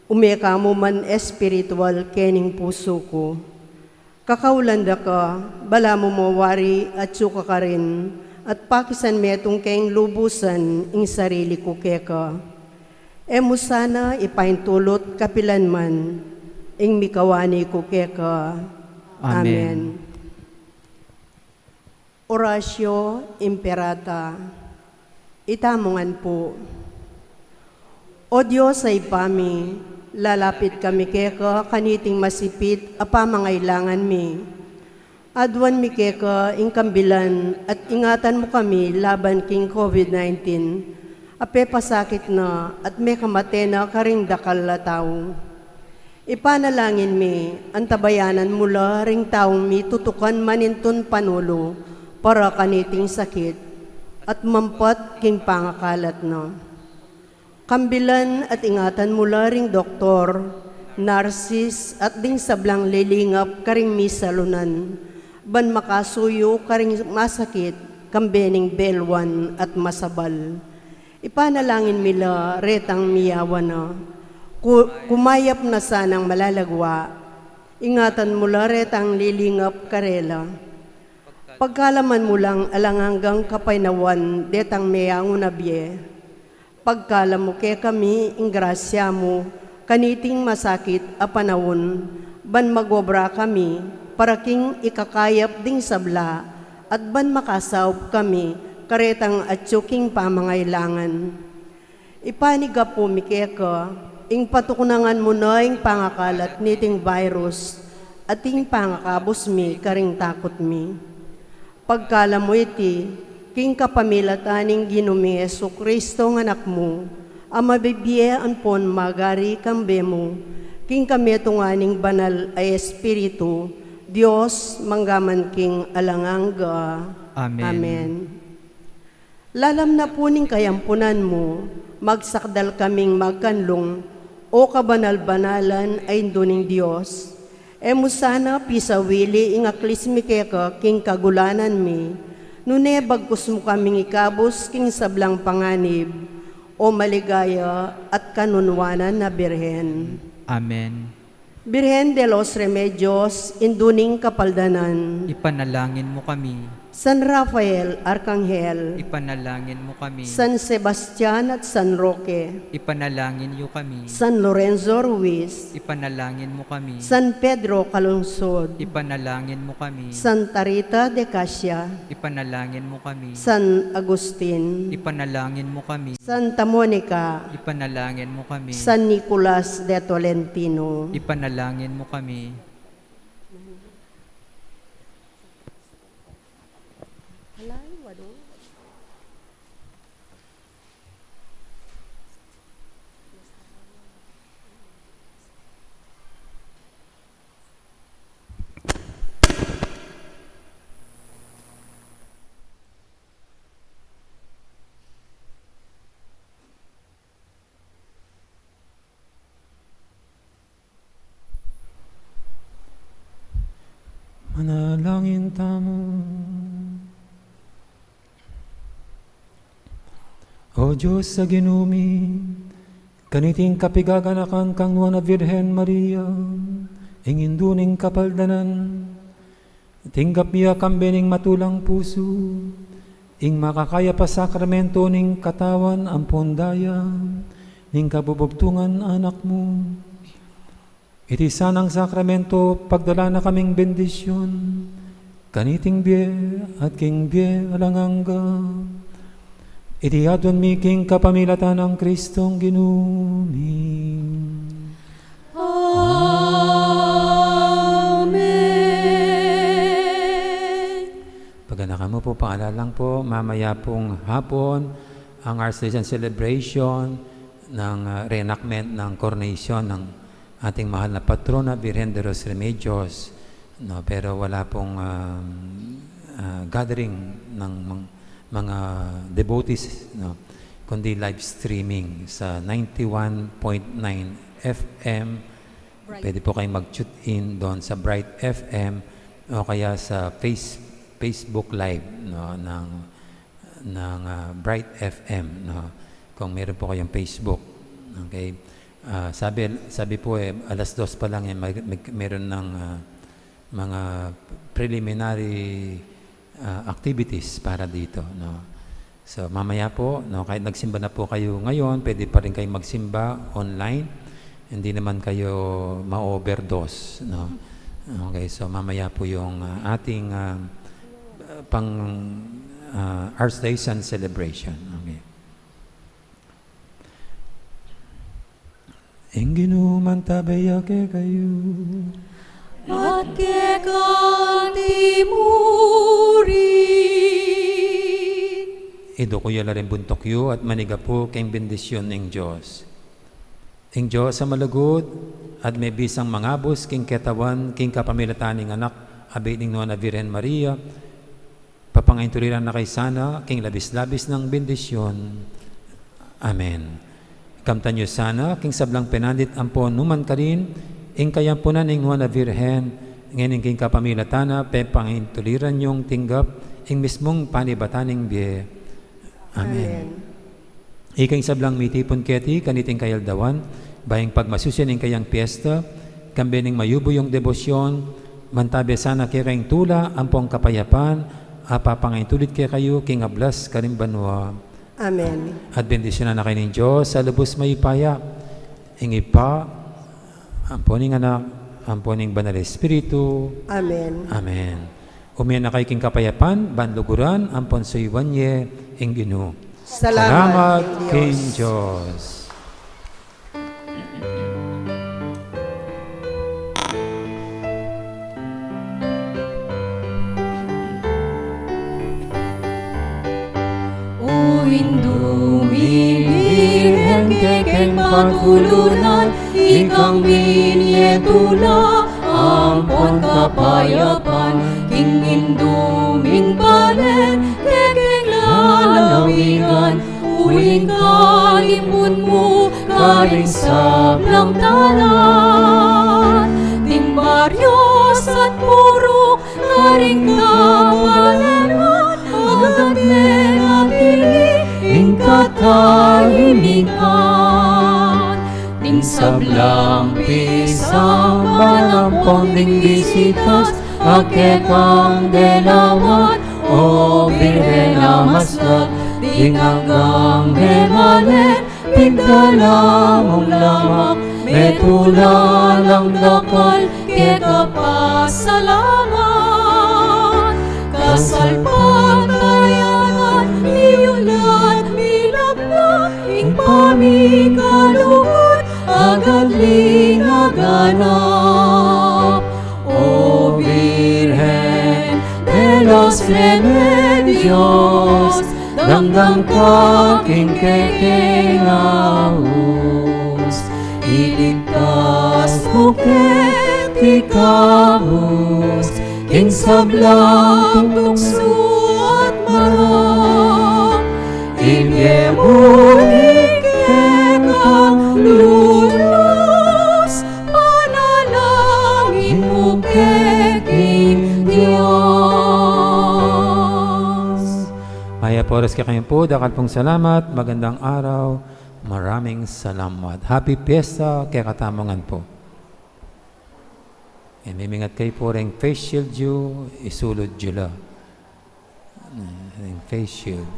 ume ka mu man espiritual kening pusu ku. Kakaulan da ka, balamu mawari atyu ka karin, at pakisan metung keng lubusan ing sarili ku keka. E mu sana ipaintulut kapilan man ing mikawani ku keka. Amen. Amen. Oratio Imperata. Itamu ngan pu. O Dios a Ibpa mi, lalapit kami keka kaniting masipit a pamangailangan mi. Aduan mi keka ing kambilan at ingatan mu kami laban king COVID nineteen a pepasakit na at mekamate na karing dakal a tau. Ipanalangin mi, antabayanan mu la ring taung mitutukan manintun panulu para kaniting sakit at mampat king pangakalat na. Kambilan at ingatan mu la ring doktor, narsis, at ding sablang lilingap karing misalunan, ban makasuyu karing masakit, kambe ning belwan at masabal. Ipanalangin mi la retang miyawa na. Ku-, kumayap na sanang malalagwa. Ingatan mu la retang lilingap karela. Pagkalaman mu lang alang anggang kapaynawan detang meyangu na bie. Pagkalam mu kekami ing grasya mu kaniting masakit a panaun, ban magobra kami para king ikakayap ding sabla at ban makasaup kami karetang atyu king pamangailangan. Ipanigapu mi keka ing patuknangan mu na ing pangakalat niting virus at ing pangakabus mi karing takut mi. Pagkalam mu iti, king kapamilatan ning Ginu ming Jesucristo a Anak mu, a mabibie ampon magari kambe mu, king kametungan ning Banal a Espiritu, Dios, mangga man king alang angga. Amen. Amen. Lalam na pu ning kayampunan mu, magsakdal kaming magkanlung, O kabanal-banalan a Indu ning Dios. E mu sana pisawili ing aklis mi keka king kagulanan mi, nune bagkus mu kaming ikabus king sablang panganib, O maligaya at kanunwanan a Birhen. Amen. Birhen de los Remedios, Indu ning Kapaldanan. Ipanalangin mu kami. San Rafael Arkanghel. Ipanalangin mu kami. San Sebastian at San Roque. Ipanalangin yu kami. San Lorenzo Ruiz. Ipanalangin mu kami. San Pedro Calungsod. Ipanalangin mu kami. Santa Rita de Casia. Ipanalangin mu kami. San Agustin. Ipanalangin mu kami. Santa Monica. Ipanalangin mu kami. San Nicolas de Tolentino. Ipanalangin mu kami. Manalangin tamu. O Dios a Ginu mi, kaniting kapigaganakan kang Nuan a Virgen Maria, ing Indu ning Kapaldanan, tinggap mi ya kambe ning matulang pusu, ing makakayap a sakramento ning katawan ampon daya ning kabubugtungan a Anak mu. Iti sanang sakramento, pagdala na kaming bendisyun, kaniting bie at king bie alang angga. Iti aduan mi king kapamilatan nang Kristong Ginu mi. Amen. Paganakan mu pu, paalalang pu, mamaya pung hapon, Ang Archdiocese celebration ng, ah, reenactment ng coronation ng ating mahal na patrona, Virgen de los Remedios, no? Pero wala pong, um, ah, gathering ng mang-, mga devotees, no? Kundi live streaming sa ninety-one point nine F M. Bright. Pwede po kayong mag-tune in doon sa Bright F M o kaya sa Face-, Facebook Live, no, ng, ng, ah, Bright F M, no? Kung meron po kayong Facebook. Okay? Ah, sabi, sabi po, eh, alas dos pa lang, eh, may, may, meron ng, ah, mga preliminary, ah, activities para dito, no? So, mamaya po, no, kahit nagsimba na po kayo ngayon, pwede pa rin kayo magsimba online. Hindi naman kayo ma-overdose, no? Okay, so mamaya po yung, ah, ating, ah, pang, ah, Archdiocese celebration. Okay. Ing Ginu mantabe ya kekayu. At keka mu rin. Iduku ya la ring buntuk yu at manigapu king bendisyun ning Dios. Ing Dios a malugud at mebisang mangabus king katawan king kapamilatan ning Anak a bie ning Nuan a Virgen Maria, papangaintuli na kaya sana king labis-labis nang bendisyun. Amen. Kamtan yu sana king sablang penandit ampon numan karin ing kayampunan ning Nuan a Virgen, ngeni king kapamilatan na, pepangaintuli yung tinggap ing mismung panibatan ning bie. Amen. Amen. Ika ing sablang mitipun keti kaniting kayaldawan, bayu pagmasusian ing kayang piesta, kambe ning mayubu yung debosyon, mantabe sana keka ing tula ampong kapayapan, a papangaintulid kekayu king ablas karing banua. Amen. At bendisyunan na kayu ning Dios a lubus mayupaya, ing Ibpa, ampon ing Anak, ampon ing Banal a Espiritu. Amen. Amen. Ume na kayu king kapayapan, ban luguran ampon suyuan ye ing Ginu. Salamat king Dios. O Indu ming Birhen, kekeng patulunan, ikang minye tula ampon kapayapan, king Indu ming balen, kekeng lalawigan, uling kalimbun mu karing sablang dalan. Ding baryos at purok karing kapalaran, agad menatili ing katahimikan. Ding sablang pisamban ampon ding bisitas a kekang delawan, O Birhen a maskal, ding anggang memalen, pigdala mung lamak, metula lang dakal keka pasalamat. Kasalpantayanan, miyulat, milabla, ing pamikalugud, agad linaganap. O Virgen de los Remedios, damdam ka king kekeng aus, iligtas mu keti kabus king sablang tuksu at marok. Ibie mu ing kekang lulus, panalangin mu ke king Dios. Mayap a oras kekayu pu, dakal pung salamat, magandang araw, maraming salamat. Happy Fiesta kekatamu ngan pu. E, mimingat kayu pu reng face shield yu, isulud yu la. E, reng face shield.